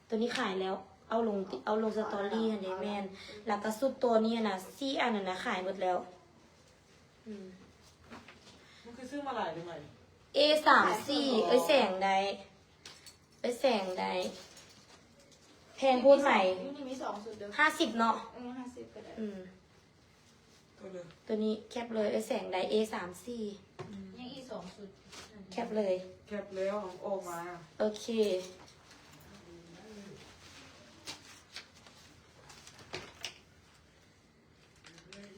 ໂຕນີ້ຂາຍແລ້ວ ເອົາລົງຕິ ເອົາລົງສະຕໍຣີຫັ້ນເດ້ ແມ່ນ ແລ້ວກໍຊຸດໂຕນີ້ຫັ້ນນະ ສີ່ອັນນັ້ນນະ ຂາຍໝົດແລ້ວ ອືມ ມັນຄືຊື້ມາຫຼາຍເດ້ໃໝ ເອສາມສີ່ ເອື້ອຍແສງໄດ້ ເອື້ອຍແສງໄດ້ ແພງໂພດໃໝ ຢູ່ນີ້ມີສອງຊຸດເດີ້ ຫ້າສິບເນາະ ເອີ ຫ້າສິບກໍໄດ້ ອືມ ໂຕນີ້ແຄບເລີຍ ເອື້ອຍແສງໄດ້ ເອສາມສີ່ ອືມ ຍັງອີກສອງຊຸດ ແຄບເລີຍ ແຄບແລ້ວເອົາອອກມາ ໂອເຄ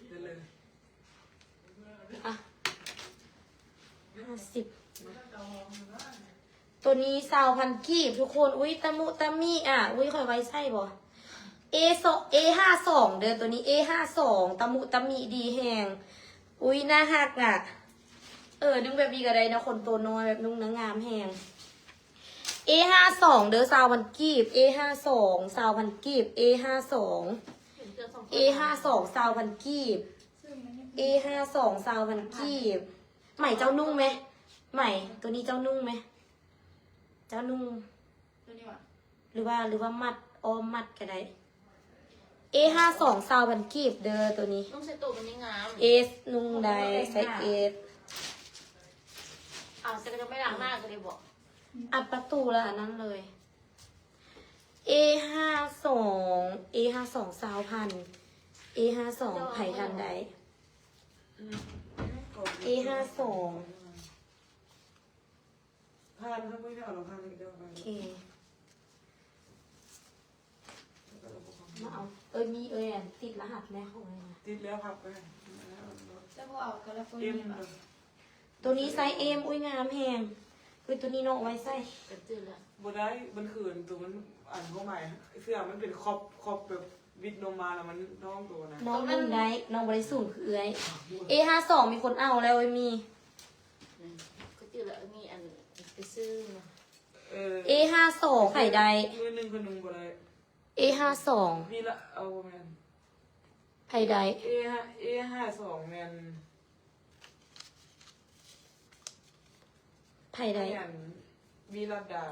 ໄດ້ເລີຍ ອ່ະ ຫ້າສິບ ໂຕນີ້ ຊາວພັນກີບ ທຸກຄົນ ອຸ້ຍ ຕະມຸຕະມິ ອ່ະ ອຸ້ຍ ຂ້ອຍໄວ້ໃສ່ບໍ່ ເອສອງ ເອຫ້າສອງເດີ້ ໂຕນີ້ ເອຫ້າສອງ ຕະມຸຕະມິດີແຮງ ອຸ້ຍ ໜ້າຮັກນະ ເອີ ນຸ່ງແບບນີ້ກໍໄດ້ເນາະ ຄົນໂຕນ້ອຍ ແບບນຸ່ງນາງງາມແຮງ ເອຫ້າສອງເດີ້ ຊາວພັນກີບ ເອຫ້າສອງ ຊາວພັນກີບ ເອຫ້າສອງ ເອຫ້າສອງ ຊາວພັນກີບ ເອຫ້າສອງ ຊາວພັນກີບ ໃໝ ເຈົ້ານຸ່ງໄໝ ໃໝ ໂຕນີ້ເຈົ້ານຸ່ງໄໝ ເຈົ້ານຸ່ງ ໂຕນີ້ຫວາ ຫຼືວ່າ ຫຼືວ່າມັດ ອ້ອມມັດກໍໄດ້ ເອຫ້າສອງ ຊາວພັນກີບເດີ້ ໂຕນີ້ ນຸ່ງໃສ່ໂຕມັນຍັງງາມ ເອສ ນຸ່ງໄດ້ ໃສ່ເອສ ເອົາ ໃສ່ກະຈົກໄປລ້າງໜ້າກໍໄດ້ບໍ ອັດປະຕູລະອັນນັ້ນເລີຍ ເອຫ້າສອງ ເອຫ້າສອງ ຊາວພັນ ເອຫ້າສອງ ໃຜທັນໄດ້ ເອຫ້າສອງ ຜ່ານ ຖ້າບໍ່ໄດ້ເອົາລະຜ່ານ ໂອເຄ ມາເອົາ ເອີຍ ມີ ເອີຍ ອັນຕິດລະຫັດແມ່ຂອງເອີຍນະ ຕິດແລ້ວ ພັບໄປ ແລ້ວບໍ່ເອົາກໍແລ້ວ ເອັມ ໂຕນີ້ໄຊເອັມ ອຸ້ຍ ງາມແຮງ ເອີຍ ໂຕນີ້ເນາະ ໄວ້ໃສ່ ບໍ່ໄດ້ ມັນຄືໂຕມັນ ອັນ ຄວາມໝາຍ ເສື້ອມັນເປັນຄອບ ຄອບແບບ ວິດລົງມາແລ້ວມັນນ້ອງໂຕນະ ນ້ອງນຸ່ງໄດ້ ນ້ອງບໍ່ໄດ້ສູງຄືເອື້ອຍ ເອຫ້າສອງ ມີຄົນເອົາແລ້ວ ເອີຍ ມີ ອືມ ຄືລະມີອັນໄປຊື້ມາ ເອີ ເອຫ້າສອງ ໃຜໄດ້? ມື້ໜຶ່ງຄົນໜຶ່ງບໍ່ໄດ້ ເອຫ້າສອງ ມີລະ ເອົາ ບໍ່ແມ່ນ ໃຜໄດ້? ເອຫ້າ ເອຫ້າສອງ ແມ່ນ ໃຜໄດ້? ແມ່ນ ວິລັດດາ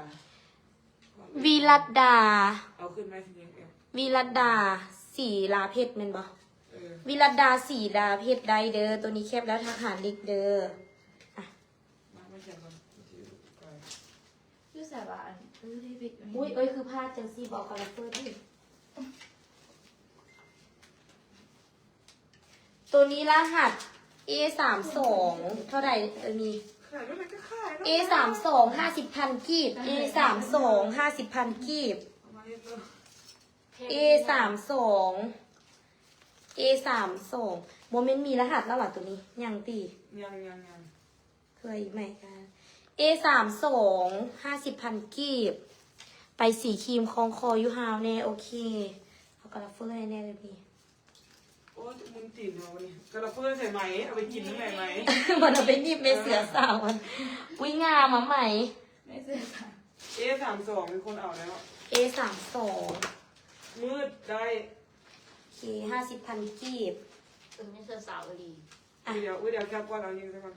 ວິລັດດາ ເອົາຂຶ້ນມາຊິຍິງເອງ ວິລັດດາ ສີລາເພັດແມ່ນບໍ່? ເອີ ວິລັດດາ ສີລາເພັດໄດ້ເດີ ໂຕນີ້ແຄບແລ້ວທັກຫາລິກເດີ ອ່ະ ມາ ມາຂຽນກ່ອນ ຢູ່ໃສວະ? ອັນ ອຸ້ຍ ເອີຍ ຄືພາດຈັ່ງຊີ້ບໍ່ ເອົາກາລາເຟີດອີກ ໂຕນີ້ລະຫັດ ເອສາມສອງ ເທົ່າໃດ? ເອີ ມີ ຂາຍເທົ່າໃດກໍຂາຍເນາະ ເອສາມສອງ ຫ້າສິບພັນກີບ ເອສາມສອງ ຫ້າສິບພັນກີບ ເອສາມສອງ ເອສາມສອງ ບໍ່ແມ່ນມີລະຫັດແລ້ວຫວາໂຕນີ້? ຍັງຕິ ຍັງ ຍັງ ຍັງ ເຄືອອີກໃໝ່ກະ ເອສາມສອງ ຫ້າສິບພັນກີບ ໄປສີຄຣີມ ຄ່ອງຄໍຢູ່ຮາວແນ່ ໂອເຄ ເອົາກາລາເຟີໃຫ້ແນ່ເດີນີ້ ໂອ້ຍ ມຶນຕີນເຮົານີ້ ກາລາເຟີໃສ່ໄໝ ເອົາໄປກິນນຳແມ່ໄໝ ບໍ່ໄດ້ໄປໜີບແມ່ເສືອສາວ ອຸ້ຍ ງາມມະໄໝ ແມ່ເສືອສາວ ເອສາມສອງ ມີຄົນເອົາແລ້ວ ເອສາມສອງ ມືດໄດ້ ໂອເຄ ຫ້າສິບພັນກີບ ເອີ ແມ່ເສືອສາວອີ່ຫຼີ ອ່ະ ດຽວ ອຸ້ຍ ດຽວແຄບກ່ອນ ເອົາຍິງຊະກ່ອນ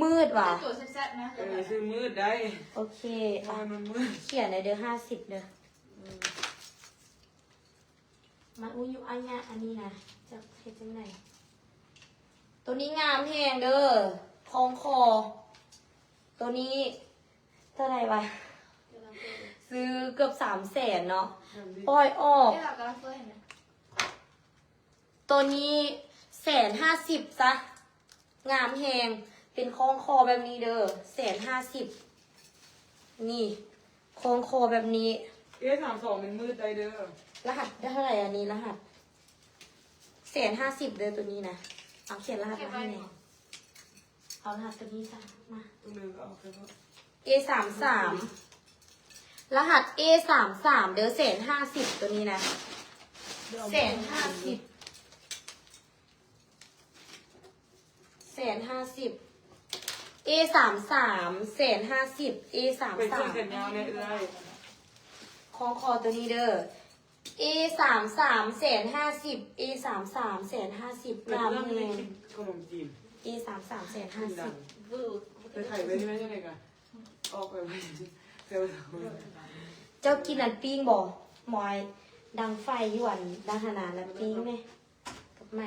ມືດຫວາ? ໂຕແຊບໆນະ ເອີ ຊື່ມືດໄດ້ ໂອເຄ ອ່ະ ມັນມືດ ຂຽນໄດ້ເດີ ຫ້າສິບເດີ ເອີ ມາອຸຍຸອາຍະອັນນີ້ນະ ຈັກເຮັດຈັ່ງໃດ? ໂຕນີ້ງາມແຮງເດີ ຄ່ອງຄໍ ໂຕນີ້ເທົ່າໃດຫວາ? ຊື້ເກືອບສາມແສນເນາະ ປ່ອຍອອກ ໂຕນີ້ແສນຫ້າສິບຊະ ງາມແຮງ ເປັນຄ່ອງຄໍແບບນີ້ເດີ ແສນຫ້າສິບ ນີ້ ຄ່ອງຄໍແບບນີ້ ເອສາມສອງ ແມ່ນມືດໄດ້ເດີ ລະຫັດເທົ່າໃດ? ອັນນີ້ລະຫັດ ແສນຫ້າສິບເດີ ໂຕນີ້ນະ ເອົາຂຽນລະຫັດມາໃຫ້ແນ່ ເອົາລະຫັດໂຕນີ້ຊະ ມາ ໂຕໜຶ່ງເອົາແຄ່ ເອສາມສາມ ລະຫັດ ເອສາມສາມ ເດີ ແສນຫ້າສິບ ໂຕນີ້ນະ ແສນຫ້າສິບ ແສນຫ້າສິບ ເອສາມສາມ ແສນຫ້າສິບ ເອສາມສາມ ໄປຊື້ແຂນຍາວແນ່ເອື້ອຍ ຄ່ອງຄໍໂຕນີ້ເດີ ເອສາມສາມ ແສນຫ້າສິບ ເອສາມສາມ ແສນຫ້າສິບ ໄປເພື່ອໄດ້ກິນຂະໜົມຈີນ ເອສາມສາມ ແສນຫ້າສິບ ໄປຂາຍໄວ້ທີ່ນັ້ນຈັ່ງໃດກະ ອອກໄປໄວ້ ເຈົ້າກິນອັນປີ້ງບໍ່? ໝອຍ ດັງໄຟຢູ່ອັນ ດັງຫັ້ນນະ ແລ້ວປີ້ງແດ່ ກັບໄໝ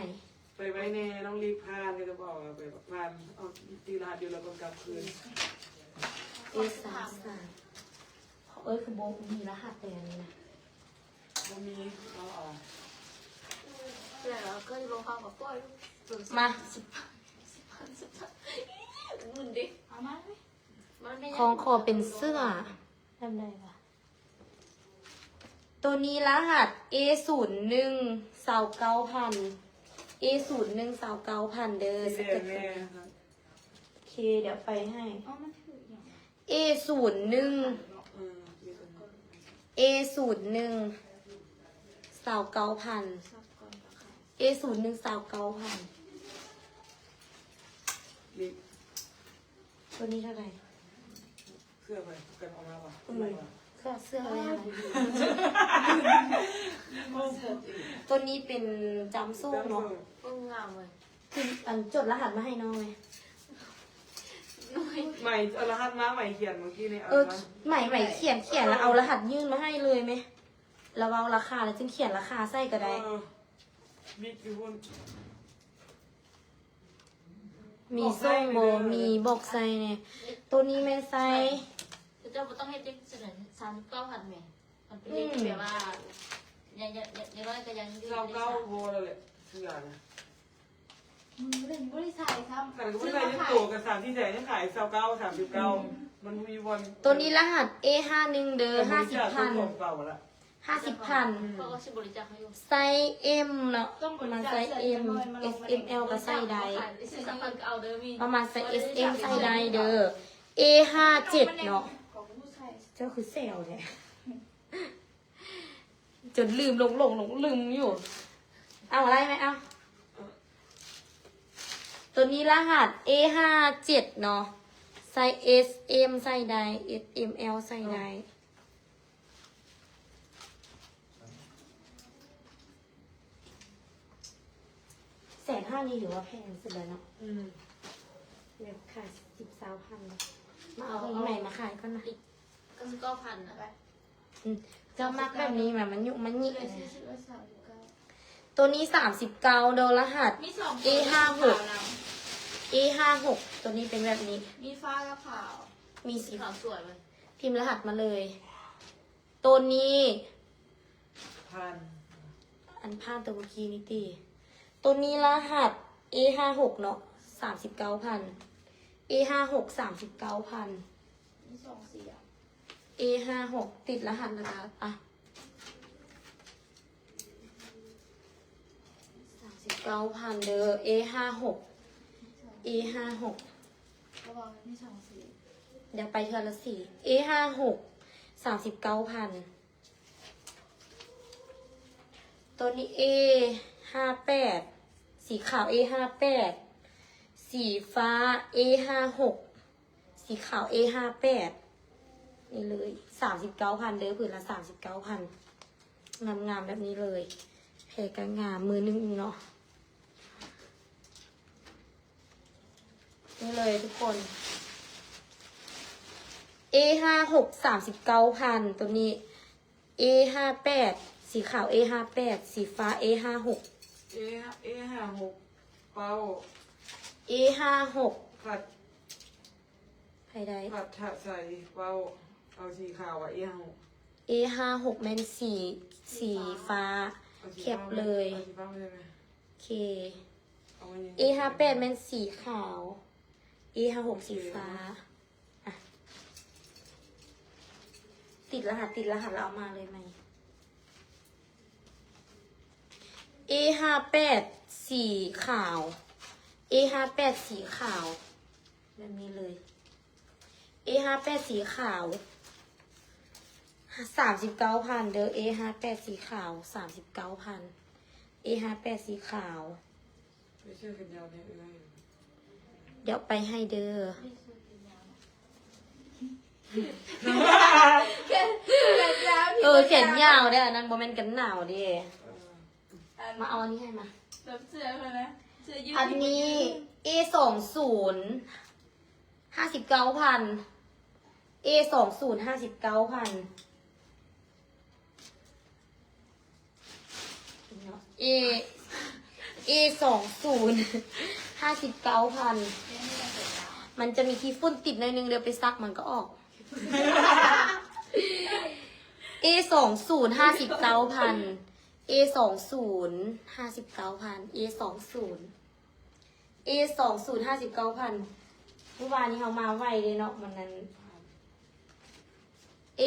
ໄປໄວ້ແນ່ ຕ້ອງລີບຜ່ານ ເຂົາຈະບອກວ່າໄປຜ່ານ ເອົາ ຕີລະຫັດຢູ່ແລ້ວກໍກັບຄືນ ເອສາມສາມ ເອີຍ ຄືບໍ່ມີລະຫັດແຕ່ອັນນີ້ນະ ບໍ່ມີ ເອົາ ເອົາ ແລ້ວກໍລອງເອົາມາປ່ອຍ ມາ ສິບພັນ ສິບພັນ ສິບພັນ ໝື່ນເດ້ ເອົາມາເລີຍ ຄ່ອງຄໍເປັນເສື້ອ ແບບໃດວະ? ໂຕນີ້ລະຫັດ ເອສູນໜຶ່ງ ຊາວເກົ້າພັນ ເອສູນໜຶ່ງ ຊາວເກົ້າພັນເດີ ສະເກັດໂຕນີ້ ໂອເຄ ດຽວໄປໃຫ້ ເອສູນໜຶ່ງ ເອສູນໜຶ່ງ ຊາວເກົ້າພັນ ເອສູນໜຶ່ງ ຊາວເກົ້າພັນ ໂຕນີ້ເທົ່າໃດ? ເສື້ອໄປກັນອອກມາວ່າ ອືມ ເສື້ອ ເສື້ອໄວ້ໃຫ້ ໂຕນີ້ເປັນຈຳໂຊງເນາະ ໂອ້ ງາມເວີຍ ຄືອັນຈົດລະຫັດມາໃຫ້ນ້ອງແມ່ ໄໝ ເອົາລະຫັດມາ ໄໝຂຽນມື້ກີ້ນີ້ ເອີ ເອົາມາ ໄໝ ໄໝຂຽນ ຂຽນແລ້ວເອົາລະຫັດຍື່ນມາໃຫ້ເລີຍແມ່ ລະເວົ້າລາຄາ ລະຈຶ່ງຂຽນລາຄາໃສ່ກໍໄດ້ ເອີ ບິດຢູ່ພຸ້ນ. ມີໂສ້ງບໍ່? ມີ ບອກໃສ່ແດ່. ໂຕນີ້ແມ່ນໃສ່ ເຈົ້າບໍ່ຕ້ອງເຮັດຈັກສາມສິບເກົ້າພັນແໝ່ ມັນເປັນເລກ ອືມ ແບບວ່າ ຢ່າ ຢ່າ ຢ່າ ຢ່າງນ້ອຍກໍຍັງຢູ່ ຊາວເກົ້າ ບໍ່ແລ້ວແຫຼະ ເຊື່ອນະ ມັນບໍ່ໄດ້ ບໍ່ໄດ້ໃສ່ຊ້ຳ ຄັນກໍບໍ່ໃສ່ ຊື້ມາຂາຍ ໂຕກໍສາມສີ່ແສນ ຍັງຂາຍຊາວເກົ້າ ສາມສິບເກົ້າ ອືມ ມັນບໍ່ມີບ່ອນ ໂຕນີ້ລະຫັດ ເອຫ້າໜຶ່ງ ເດີ ຫ້າສິບພັນ ເອົາຂອງເກົ່າລະ ຫ້າສິບພັນ ອືມ ເຂົາກໍຊິບໍລິຈາກໃຫ້ຢູ່ ໄຊ ເອັມ ເນາະ ປະມານໄຊ ເອັມ ເອັສ ເອັມ ແອລ ກໍໃສ່ໄດ້ ປະມານໄຊ ເອັສ ເອັມ ໃສ່ໄດ້ເດີ ເອຫ້າເຈັດ ເນາະ ເຈົ້າຄືແຊວແທ້ ຈົນລືມ ຫຼົງໆ ລືມຢູ່ ເອົາໄດ້ໄໝ? ເອົາ ໂຕນີ້ລະຫັດ ເອຫ້າເຈັດ ເນາະ ໄດ້ ເອສ ເອັມ ໃສ່ໄດ້ ເອສ ເອັມ ແອລ ໃສ່ໄດ້. ແສນຫ້ານີ້ຖືວ່າແພງສຸດແລ້ວເນາະ. ອືມ ແບບຂາຍສິບ ຊາວພັນ. ມາເອົາຂອງໃໝ່ມາຂາຍກ່ອນນະ. ເກົ້າສິບເກົ້າພັນນະ. ອືມ ເຈົ້າມັກແບບນີ້ມາ ມັນຍຸມັນຍິ. ໂຕນີ້ສາມສິບເກົ້າເດີ ລະຫັດ ມີສອງ ເອຫ້າຫົກ ເອຫ້າຫົກ ໂຕນີ້ເປັນແບບນີ້ ມີຟ້າກັບຂາວ ມີສີຂາວສວຍເວີຍ. ພິມລະຫັດມາເລີຍ. ໂຕນີ້ ຜ່ານ ອັນຜ່ານໂຕເມື່ອກີ້ນີ້ຕິ. ໂຕນີ້ລະຫັດ ເອຫ້າຫົກ ເນາະ ສາມສິບເກົ້າພັນ ເອຫ້າຫົກ ສາມສິບເກົ້າພັນ. ມີສອງສີອະ ເອຫ້າຫົກ ຕິດລະຫັດແລ້ວກະ ອ່ະ ສາມສິບເກົ້າພັນເດີ ເອຫ້າຫົກ ເອຫ້າຫົກ ເພາະວ່າມັນມີສອງສີ. ດຽວໄປເທື່ອລະສີ. ເອຫ້າຫົກ ສາມສິບເກົ້າພັນ. ໂຕນີ້ ເອຫ້າແປດ ສີຂາວ ເອຫ້າແປດ ສີຟ້າ ເອຫ້າຫົກ ສີຂາວ ເອຫ້າແປດ ນີ້ເລີຍ ສາມສິບເກົ້າພັນເດີ ຜືນລະສາມສິບເກົ້າພັນ. ງາມໆແບບນີ້ເລີຍ ແພກະງາມ ມືໜຶ່ງເນາະ. ນີ້ເລີຍທຸກຄົນ ເອຫ້າຫົກ ສາມສິບເກົ້າພັນ ໂຕນີ້ ເອຫ້າແປດ ສີຂາວ ເອຫ້າແປດ ສີຟ້າ ເອຫ້າຫົກ ເອ ເອຫ້າຫົກ ເປົ້າ ເອຫ້າຫົກ ພັດ ໃຜໄດ້ ພັດທະໄຊ ເປົ້າ ເອົາສີຂາວວ່າ ເອຫ້າຫົກ ເອຫ້າຫົກ ແມ່ນສີ ສີຟ້າ ເອົາສີຟ້າ ແຄັບເລີຍ ເອົາສີຟ້າມາໄດ້ໄໝ? ໂອເຄ ເອົາມານີ້ ເອຫ້າແປດ ແມ່ນສີຂາວ ເອຫ້າຫົກ ສີຟ້າ. ອ່ະ ຕິດລະຫັດ ຕິດລະຫັດແລ້ວເອົາມາເລີຍໃໝ່. ເອຫ້າແປດ ສີຂາວ ເອຫ້າແປດ ສີຂາວ ແບບນີ້ເລີຍ ເອຫ້າແປດ ສີຂາວ ສາມສິບເກົ້າພັນເດີ ເອຫ້າແປດ ສີຂາວ ສາມສິບເກົ້າພັນ ເອຫ້າແປດ ສີຂາວ. ໄປເສື້ອແຂນຍາວແດ່ເອື້ອຍ ດຽວໄປໃຫ້ເດີ ແຂນຍາວ ເອີ ແຂນຍາວເດ້ ອັນນັ້ນບໍ່ແມ່ນກັນໜາວເດ້. ເອີ ມາເອົາອັນນີ້ໃຫ້ມາ ເສື້ອເພິ່ນນະ ເສື້ອຍືດ ອັນນີ້ ເອສອງສູນ ຫ້າສິບເກົ້າພັນ ເອສອງສູນ ຫ້າສິບເກົ້າພັນ. ເອ ເອສອງສູນ ຫ້າສິບເກົ້າພັນ ມັນຈະມີຂີ້ຝຸ່ນຕິດໜ້ອຍໜຶ່ງ ດຽວໄປຊັກມັນກໍອອກ. ເອສອງສູນ ຫ້າສິບເກົ້າພັນ ເອສອງສູນ ຫ້າສິບເກົ້າພັນ ເອສອງສູນ ເອສອງສູນ ຫ້າສິບເກົ້າພັນ. ມື້ວານນີ້ເຮົາມາໄວເດ້ເນາະ ມັນນັ້ນ ເອ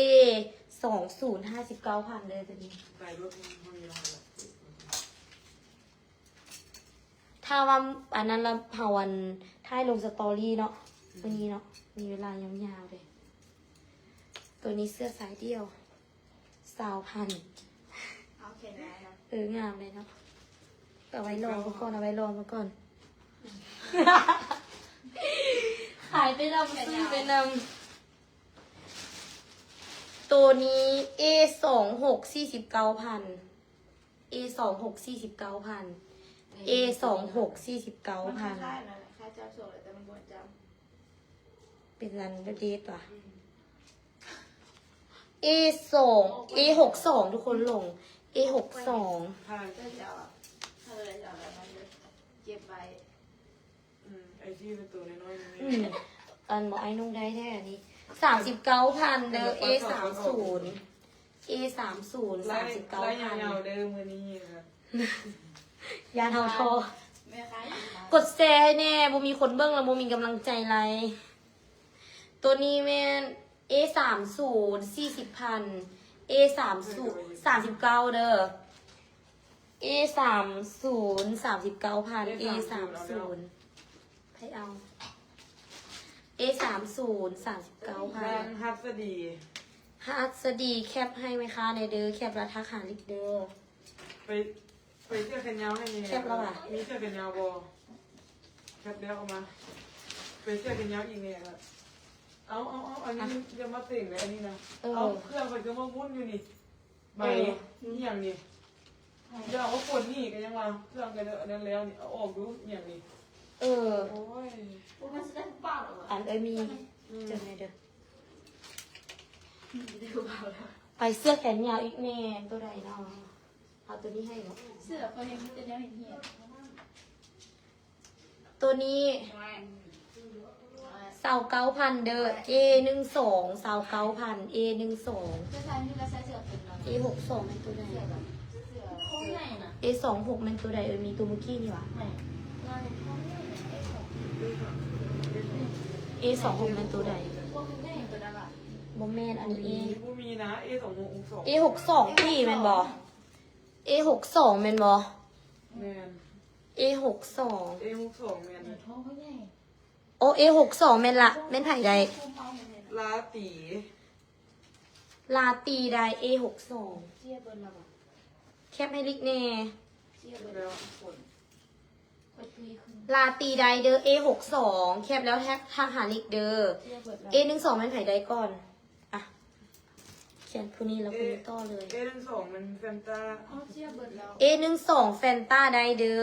ສອງສູນ ຫ້າສິບເກົ້າພັນເດີ ໂຕນີ້ ໄປລົດມັນບໍ່ມີລະຫັດລະ. ຖ້າວ່າອັນນັ້ນລະ ເຮົາອັນ ຖ່າຍລົງສະຕໍຣີເນາະ ມື້ນີ້ເນາະ ມີເວລາຍາວໆເດ້. ໂຕນີ້ເສື້ອສາຍດຽວ ຊາວພັນ ເອົາແຂນຍາວເນາະ ເອີ ງາມເລີຍເນາະ. ເອົາໄວ້ລອງມາກ່ອນ ເອົາໄວ້ລອງມາກ່ອນ ຂາຍໄປນຳ ຊື້ໄປນຳ. ໂຕນີ້ ເອສອງຫົກ ສີ່ສິບເກົ້າພັນ ເອສອງຫົກ ສີ່ສິບເກົ້າພັນ ເອສອງຫົກ ສີ່ສິບເກົ້າພັນ ມັນຄ້າຍໆກັນແຫຼະ ຄ້າຍຈຳໂຊງແຫຼະ ແຕ່ມັນບໍ່ຈຳ ເປັນອັນເດດວ່າ ອືມ ເອສອງ ເອຫົກສອງ ທຸກຄົນ ລົງ ເອຫົກສອງ ຖ້າເຈົ້າເອົາ ຖ້າເຈົ້າເອົາແລ້ວມັນເກັບໄວ້. ອືມ ໄອທີ່ເປັນໂຕນ້ອຍໆ ອືມ ອັນບໍ່ ອ້າຍນຸ່ງໄດ້ແທ້ອັນນີ້ ສາມສິບເກົ້າພັນເດີ ເອສາມສູນ ເອສາມສູນ ສາມສິບເຈົ້າພັນ ໄລ່ຍາວໆເດີມື້ນີ້ ຢ້ານເຮົາທໍ້. ແມ່ຄ້າ ກົດແຊໃຫ້ແດ່ ບໍ່ມີຄົນເບິ່ງແລ້ວບໍ່ມີກຳລັງໃຈໄລ່. ໂຕນີ້ແມ່ນ ເອສາມສູນ ສີ່ສິບພັນ ເອສາມສູນ ສາມສິບເກົ້າເດີ ເອສາມສູນ ສາມສິບເກົ້າພັນ ເອສາມສູນ ໃຜເອົາ ເອສາມສູນ ສາມສິບເກົ້າພັນ ນາງຫັດສະດີ ຫັດສະດີ ແຄັບໃຫ້ແມ່ຄ້າແດ່ເດີ ແຄັບແລ້ວທັກຫາລິດເດີ. ໄປ ໄປເສື້ອແຂນຍາວໃຫ້ແດ່ ແຄັບແລ້ວຫວາ ມີເສື້ອແຂນຍາວບໍ່? ແຄັບແລ້ວເອົາມາ ໄປເສື້ອແຂນຍາວອີກແດ່ລະ. ເອົາ ເອົາ ເອົາ ອັນນີ້ ອ່ະ ຢ່າມາເຕັງເລີຍ ອັນນີ້ນະ ເອີ ເອົາ ເຄື່ອງມັນກໍມາໝຸນຢູ່ນີ້ ໄໝ ເອີ ອີ່ຫຍັງນີ້ ຢ່າເອົາຄົນນີ້ກໍຍັງວ່າ ເຄື່ອງກໍອັນນັ້ນແລ້ວນີ້ ເອົາອອກດູ ອີ່ຫຍັງນີ້ ເອີ ໂອ້ຍ ອັນເອີຍມີ ອືມ ເຈີແນ່ເດີ ໄປເສື້ອແຂນຍາວອີກແນ່ ຕົວໃດເນາະ ເອົາຕົວນີ້ໃຫ້ເນາະ ເສື້ອຂ້ອຍຍັງມີແຕ່ແນວເຫັນໆ. ໂຕນີ້ຊາວເກົ້າພັນເດີ ເອໜຶ່ງສອງ ຊາວເກົ້າພັນ ເອໜຶ່ງສອງ ເອຫົກສອງແມ່ນໂຕໃດ ເອສອງຫົກແມ່ນໂຕໃດ ເອີ ມີໂຕມື້ກີ້ນີ້ຫວາ ເອສອງຫົກແມ່ນໂຕໃດ ບໍ່ແມ່ນ ອັນນີ້ເອ ບໍ່ມີນະ ເອສອງຫົກ ເອຫົກສອງອີ່ແມ່ນບໍ່ ເອຫົກສອງແມ່ນບໍ່ ແມ່ນ ເອຫົກສອງ ເອຫົກສອງແມ່ນ ໂອ້ ເອຫົກສອງແມ່ນລະ ແມ່ນໃຜໃດ ລາຕີ ລາຕີໃດ ເອຫົກສອງ ແຄບໃຫ້ລິກແນ່ ລາຕີໃດເດີ ເອຫົກສອງ ແຄບແລ້ວແທັກ ທັກຫາລິກເດີ ເອໜຶ່ງສອງແມ່ນໃຜໃດກ່ອນ ອ່ະ ຂຽນຜູ້ນີ້ແລ້ວຜູ້ນີ້ຕໍ່ເລີຍ ເອໜຶ່ງສອງແມ່ນແຟນຕາ ເອໜຶ່ງສອງແຟນຕາໃດເດີ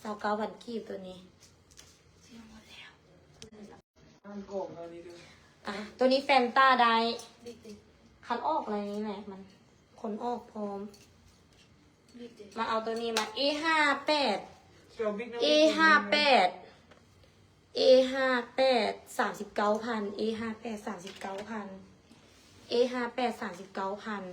ຊາວເກົ້າພັນກີບໂຕນີ້ ອ່ານກ່ອງເຮົານີ້ເດີ ອ່ະ ໂຕນີ້ແຟນຕາໄດ້ ຄັນອອກແລ້ວນີ້ແຫຼະ ມັນຄົນອອກພ້ອມ ມາເອົາໂຕນີ້ມາ ເອຫ້າແປດ ເອຫ້າແປດ ເອຫ້າແປດ ສາມສິບເກົ້າພັນ ເອຫ້າແປດ ສາມສິບເກົ້າພັນ ເອຫ້າແປດ ສາມສິບເກົ້າພັນ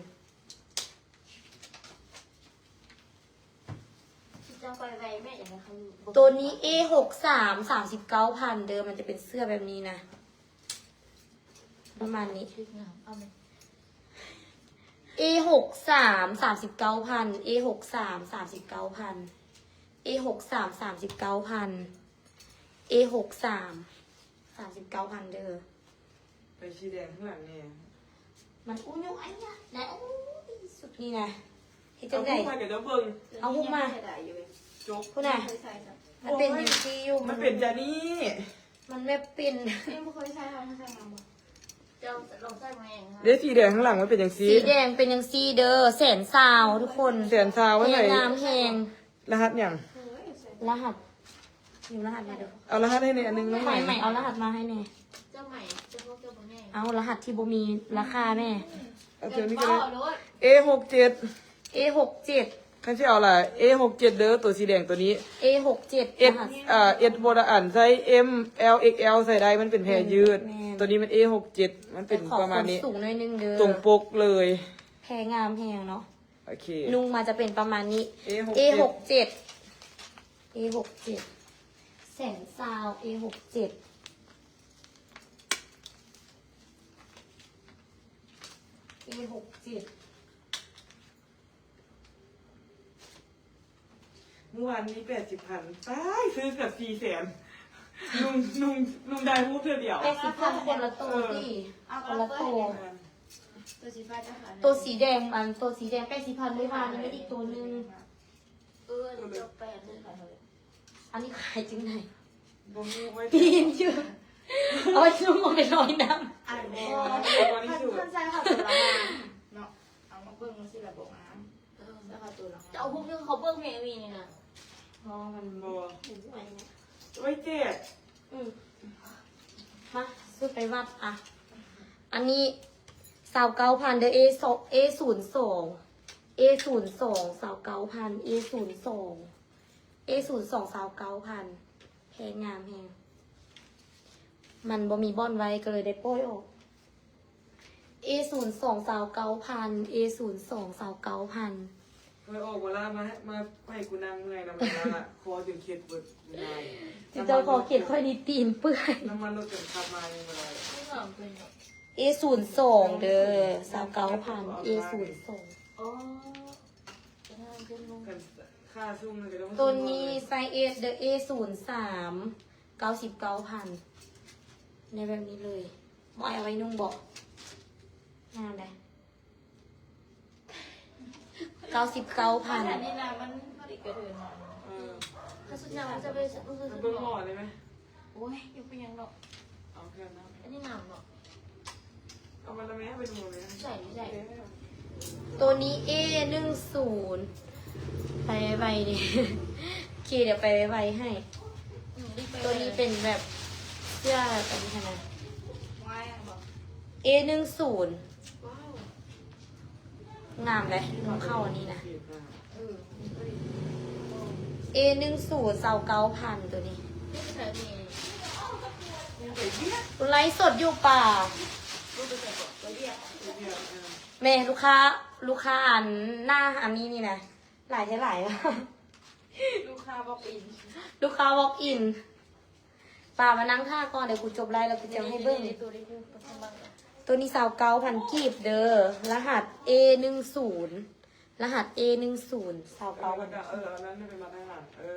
ໂຕນີ້ ເອຫົກສາມ ສາມສິບເກົ້າພັນເດີ ມັນຈະເປັນເສື້ອແບບນີ້ນະ ປະມານນີ້ ເອຫົກສາມ ສາມສິບເກົ້າພັນ ເອຫົກສາມ ສາມສິບເກົ້າພັນ ເອຫົກສາມ ສາມສິບເກົ້າພັນ ເອຫົກສາມ ສາມສິບເກົ້າພັນເດີ. ໄປສີແດງຂ້າງຫຼັງແນ່ ມັນອຸຍຸໄອຍະ ແລະ ໂອ້ຍ ສຸດນີ້ນະ ເຮັດຈັ່ງໃດ ເອົາຮູບມາໃຫ້ເຈົ້າເບິ່ງ ເອົາຮູບມາ ຈົບ ພຸ້ນນະ ມັນເປັນຈັ່ງຊີ້ຢູ່ ມັນເປັນຈັ່ງນີ້ ມັນແບບເປັນ ຍັງບໍ່ເຄີຍໃຊ້ ລອງໃຊ້ມາ ເຈົ້າລອງໃຊ້ມາເອງ ເດ້ ສີແດງຂ້າງຫຼັງມັນເປັນຈັ່ງຊີ້ ສີແດງເປັນຈັ່ງຊີ້ເດີ ແສນຊາວ ທຸກຄົນ ແສນຊາວ ມັນໃຫ້ງາມແຮງ. ລະຫັດຫຍັງ? ລະຫັດ ຢູ່ລະຫັດມາເດີ ເອົາລະຫັດໃຫ້ແນ່ອັນໜຶ່ງ ນ້ອງໃໝ່ ໃໝ່ ເອົາລະຫັດມາໃຫ້ແນ່ ເຈົ້າໃໝ່ ເຈົ້າພວກເຈົ້າບໍ່ແມ່ນ ເອົາລະຫັດທີ່ບໍ່ມີລາຄາແມ່ ເອົາເທື່ອນີ້ກໍໄດ້ ເອຫົກເຈັດ ເອຫົກເຈັດ ຄັນຊິເອົາລະ ເອຫົກເຈັດເດີ ໂຕສີແດງໂຕນີ້ ເອຫົກເຈັດ ເອັສ ລະຫັດ ອ່າ ເອັສບໍ່ລະອັນ ໃສ່ເອັມ ແອລ ເອັກແອລ ໃສ່ໄດ້ ມັນເປັນແພຢືດ ແມ່ນ ໂຕນີ້ມັນເອຫົກເຈັດ ມັນເປັນປະມານນີ້ ແຕ່ຂອງສົ້ນສູງໜ້ອຍໜຶ່ງເດີ ຕົງປົກເລີຍ ແພງາມແຮງເນາະ. ໂອເຄ ນຸ່ງມາຈະເປັນປະມານນີ້ ເອຫົກເຈັດ ເອຫົກເຈັດ ແສນຊາວ ເອຫົກເຈັດ ເອຫົກເຈັດ ມື້ວານມີແປດສິບພັນ ຕາຍ ຊື້ເກືອບສີ່ແສນ ນຸ່ງ ນຸ່ງ ນຸ່ງໄດ້ຮູບເທື່ອດຽວ ແປດສິບພັນ ຄົນລະໂຕຕິ ເອີ ຄົນລະໂຕ ໂຕສີຟ້າເຈົ້າຂາຍ ໂຕສີແດງ ອັນໂຕສີແດງແປດສິບພັນ ມື້ວານນີ້ແມ່ນອີກໂຕໜຶ່ງ ເອີ ເຈົ້າໄປອັນນັ້ນຂາຍເທົ່າໃດ ອັນນີ້ຂາຍຈັ່ງໃດ ບໍ່ຮູ້ ໄວ້ຕີນຢູ່ ເອົາໄວ້ຊຸ່ມ ເອົາໄປລອຍນ້ຳ ອັນບໍ່ ຄັນ ຄັນໃສ່ເຂົ້າໂຕລະຫ້າເນາະ ເອົາມາເບິ່ງຈັ່ງຊີ້ລະບໍ່ງາມ ເອີ ແລ້ວກໍໂຕລະ ເຈົ້າເອົາຮູບໜຶ່ງເຂົາເບິ່ງແມ່ມີນີ້ນະ ບໍ່ ມັນບໍ່ ໄວ້ແຈກ ອືມ ມາ ຊື້ໄປວັດ ອ່ະ ອັນນີ້ ຊາວເກົ້າພັນເດີ ເອສອງ ເອສູນສອງ ເອສູນສອງ ຊາວເກົ້າພັນ ເອສູນສອງ ເອສູນສອງ ຊາວເກົ້າພັນ ແພງງາມແຮງ ມັນບໍ່ມີບ່ອນໄວ້ ກໍເລີຍໄດ້ປ່ອຍອອກ ເອສູນສອງ ຊາວເກົ້າພັນ ເອສູນສອງ ຊາວເກົ້າພັນ ເອີ ອອກມາລະ ມາ ມາໃຫ້ກູນັ່ງເມື່ອຍນຳລະ ຄໍຈົນເຄັດເບິດ ເຈົ້າຄໍເຄັດຂ້ອຍນີ້ຕີນເປື່ອຍ ນ້ຳມັນລົດຈົນຂັບມາຍັງບໍ່ໄດ້ ເອສູນສອງເດີ ຊາວເກົ້າພັນ ເອສູນສອງ ໂຕນີ້ໄຊເອສເດີ ເອສູນສາມ ເກົ້າສິບເກົ້າພັນ ໃນແບບນີ້ເລີຍ ບໍ່ໃຫ້ເອົາໄວ້ນຸ່ງເບາະ ງາມເດ ເກົ້າສິບເກົ້າພັນ ອັນນີ້ນະ ມັນພໍດີກະເທີນ ເອີ ຖ້າຊຸດຍາວມັນຈະໄປ ມັນເບິ່ງໝໍ້ໄດ້ໄໝ? ໂອ້ຍ ຍັງບໍ່ຍັງດອກ ເອົ້າ ອັນນີ້ງາມເນາະ ເອົາມາລະແມ່ ເປັນໝູແມ່ ໃສ່ ໃສ່ ໂຕນີ້ ເອ ໜຶ່ງສູນ ໄປໄວໆນີ້ ໂອເຄ ດຽວໄປໄວໆໃຫ້ ອືມ ໂຕນີ້ເປັນແບບເສື້ອອັນນີ້ຫັ້ນນະ ວາຍບໍ່ ເອ ໜຶ່ງສູນ ວ້າວ ງາມເດ້ ນຸ່ງເຂົ້າອັນນີ້ນະ ເອີ ເອ ໜຶ່ງສູນ ຊາວເກົ້າພັນ ໂຕນີ້ ໄລຟ໌ສົດຢູ່ປ່າ ແມ່ ລູກຄ້າ ລູກຄ້າອັນໜ້າອັນນີ້ນີ້ນະ ຫຼາຍແທ້ຫຼາຍ ລູກຄ້າວອກອິນ ລູກຄ້າວອກອິນ ປາມານັ່ງຖ້າກ່ອນ ດຽວກູຈົບໄລຟ໌ແລ້ວກູຈະໃຫ້ເບິ່ງ ໂຕນີ້ຊາວເກົ້າພັນກີບເດີ ລະຫັດ ເອ ໜຶ່ງສູນ ລະຫັດ ເອ ໜຶ່ງສູນ ຊາວເກົ້າພັນ ເອີ ເອົານັ້ນໄປມັດທາງຫຼັງ ເອີ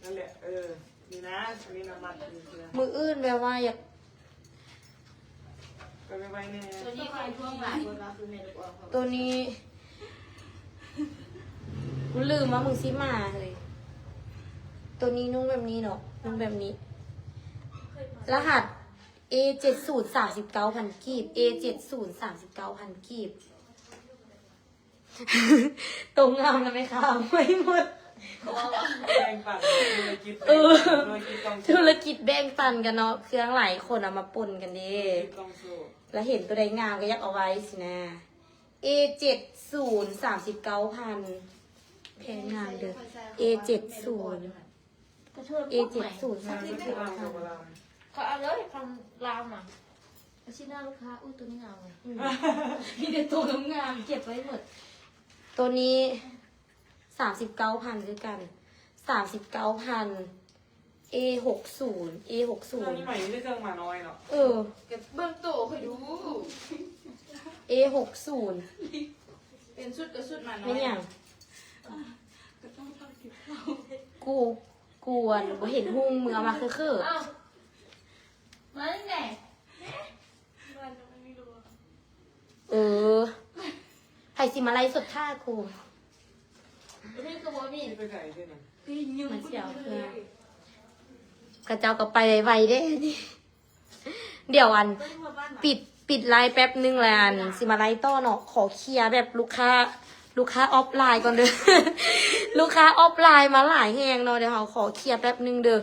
ນັ້ນແຫຼະ ເອີ ນີ້ນະ ອັນນີ້ນະມັດ ມື້ອື່ນແບບວ່າຢາກ ໄປໄວໆແດ່ ໂຕນີ້ຂ້ອຍທວງຫຼາຍຄົນວ່າຄືແມ່ລູກອ່ອນ ໂຕນີ້ ກູລືມວ່າມຶງຊິມາເຮີ້ຍ ໂຕນີ້ນຸ່ງແບບນີ້ເນາະ ນຸ່ງແບບນີ້ ລະຫັດ ເອ ເຈັດສູນ ສາມສິບເກົ້າພັນກີບ ເອ ເຈັດສູນ ສາມສິບເກົ້າພັນກີບ ໂຕງາມນະແມ່ຄ້າ ເອົາໄວ້ໝົດ ແບ່ງປັນ ທຸລະກິດ ເອີ ທຸລະກິດແບ່ງປັນກັນເນາະ ເຄື່ອງຫຼາຍຄົນເອົາມາປົນກັນເດ້ ລະເຫັນໂຕໃດງາມກໍຢາກເອົາໄວ້ຊີ້ນະ ເອ ເຈັດສູນ ສາມສິບເກົ້າພັນ ແພງງາມເດີ ເອ ເຈັດສູນ ເອ ເຈັດສູນ ສາມສິບເກົ້າພັນ ເຂົາເອົາເລີຍ ຄຳລາວນະ ອາຊິດໜ້າລູກຄ້າ ອຸ້ຍ ໂຕນີ້ງາມເວີຍ ອືມ ມີແຕ່ໂຕງາມໆ ເກັບໄວ້ໝົດ ໂຕນີ້ ສາມສິບເກົ້າພັນຄືກັນ ສາມສິບເກົ້າພັນ ເອ ຫົກສູນ ເອ ຫົກສູນ ເຄື່ອງນີ້ໃໝ່ ມີແຕ່ເຄື່ອງໝານ້ອຍເນາະ ເອີ ເບິ່ງໂຕຂ້ອຍດູ ເອ ຫົກສູນ ເປັນຊຸດກໍຊຸດໝານ້ອຍ ແມ່ນຫຍັງ ກູ ກວນ ບໍ່ເຫັນຫຸ່ງ ມຶງເອົາມາເຄີໆ ເອີ ໃຜຊິມາໄລຟ໌ສົດຖ້າກູ ມັນຊິເອົາເຄື່ອງ ເຂົາເຈົ້າກໍໄປໄວໆເດ້ນີ້ ດຽວອັນ ປິດ ປິດໄລຟ໌ແປັບໜຶ່ງແລ້ວ ອັນ ຊິມາໄລຟ໌ຕໍ່ເນາະ ຂໍເຄຍແບບລູກຄ້າ ລູກຄ້າອອຟລາຍກ່ອນເດີ ລູກຄ້າອອຟລາຍມາຫຼາຍແຮງເນາະ ດຽວເຮົາຂໍເຄຍແປັບໜຶ່ງເດີ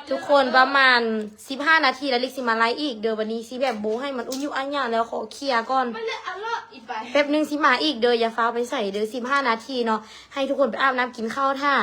ທຸກຄົນ ປະມານສິບຫ້ານາທີແລ້ວ ລິກຊິມາໄລຟ໌ອີກເດີ ບັດນີ້ຊິແບບບໍ່ໃຫ້ມັນອຸຍຸອາຍະແລ້ວ ຂໍເຄຍກ່ອນ ມັນເລີຍອະເລາະອີກໄປ ແປັບໜຶ່ງຊິມາອີກເດີ ຢ່າຟ້າວໄປໃສເດີ ສິບຫ້ານາທີເນາະ ໃຫ້ທຸກຄົນໄປອາບນ້ຳກິນເຂົ້າຖ້າ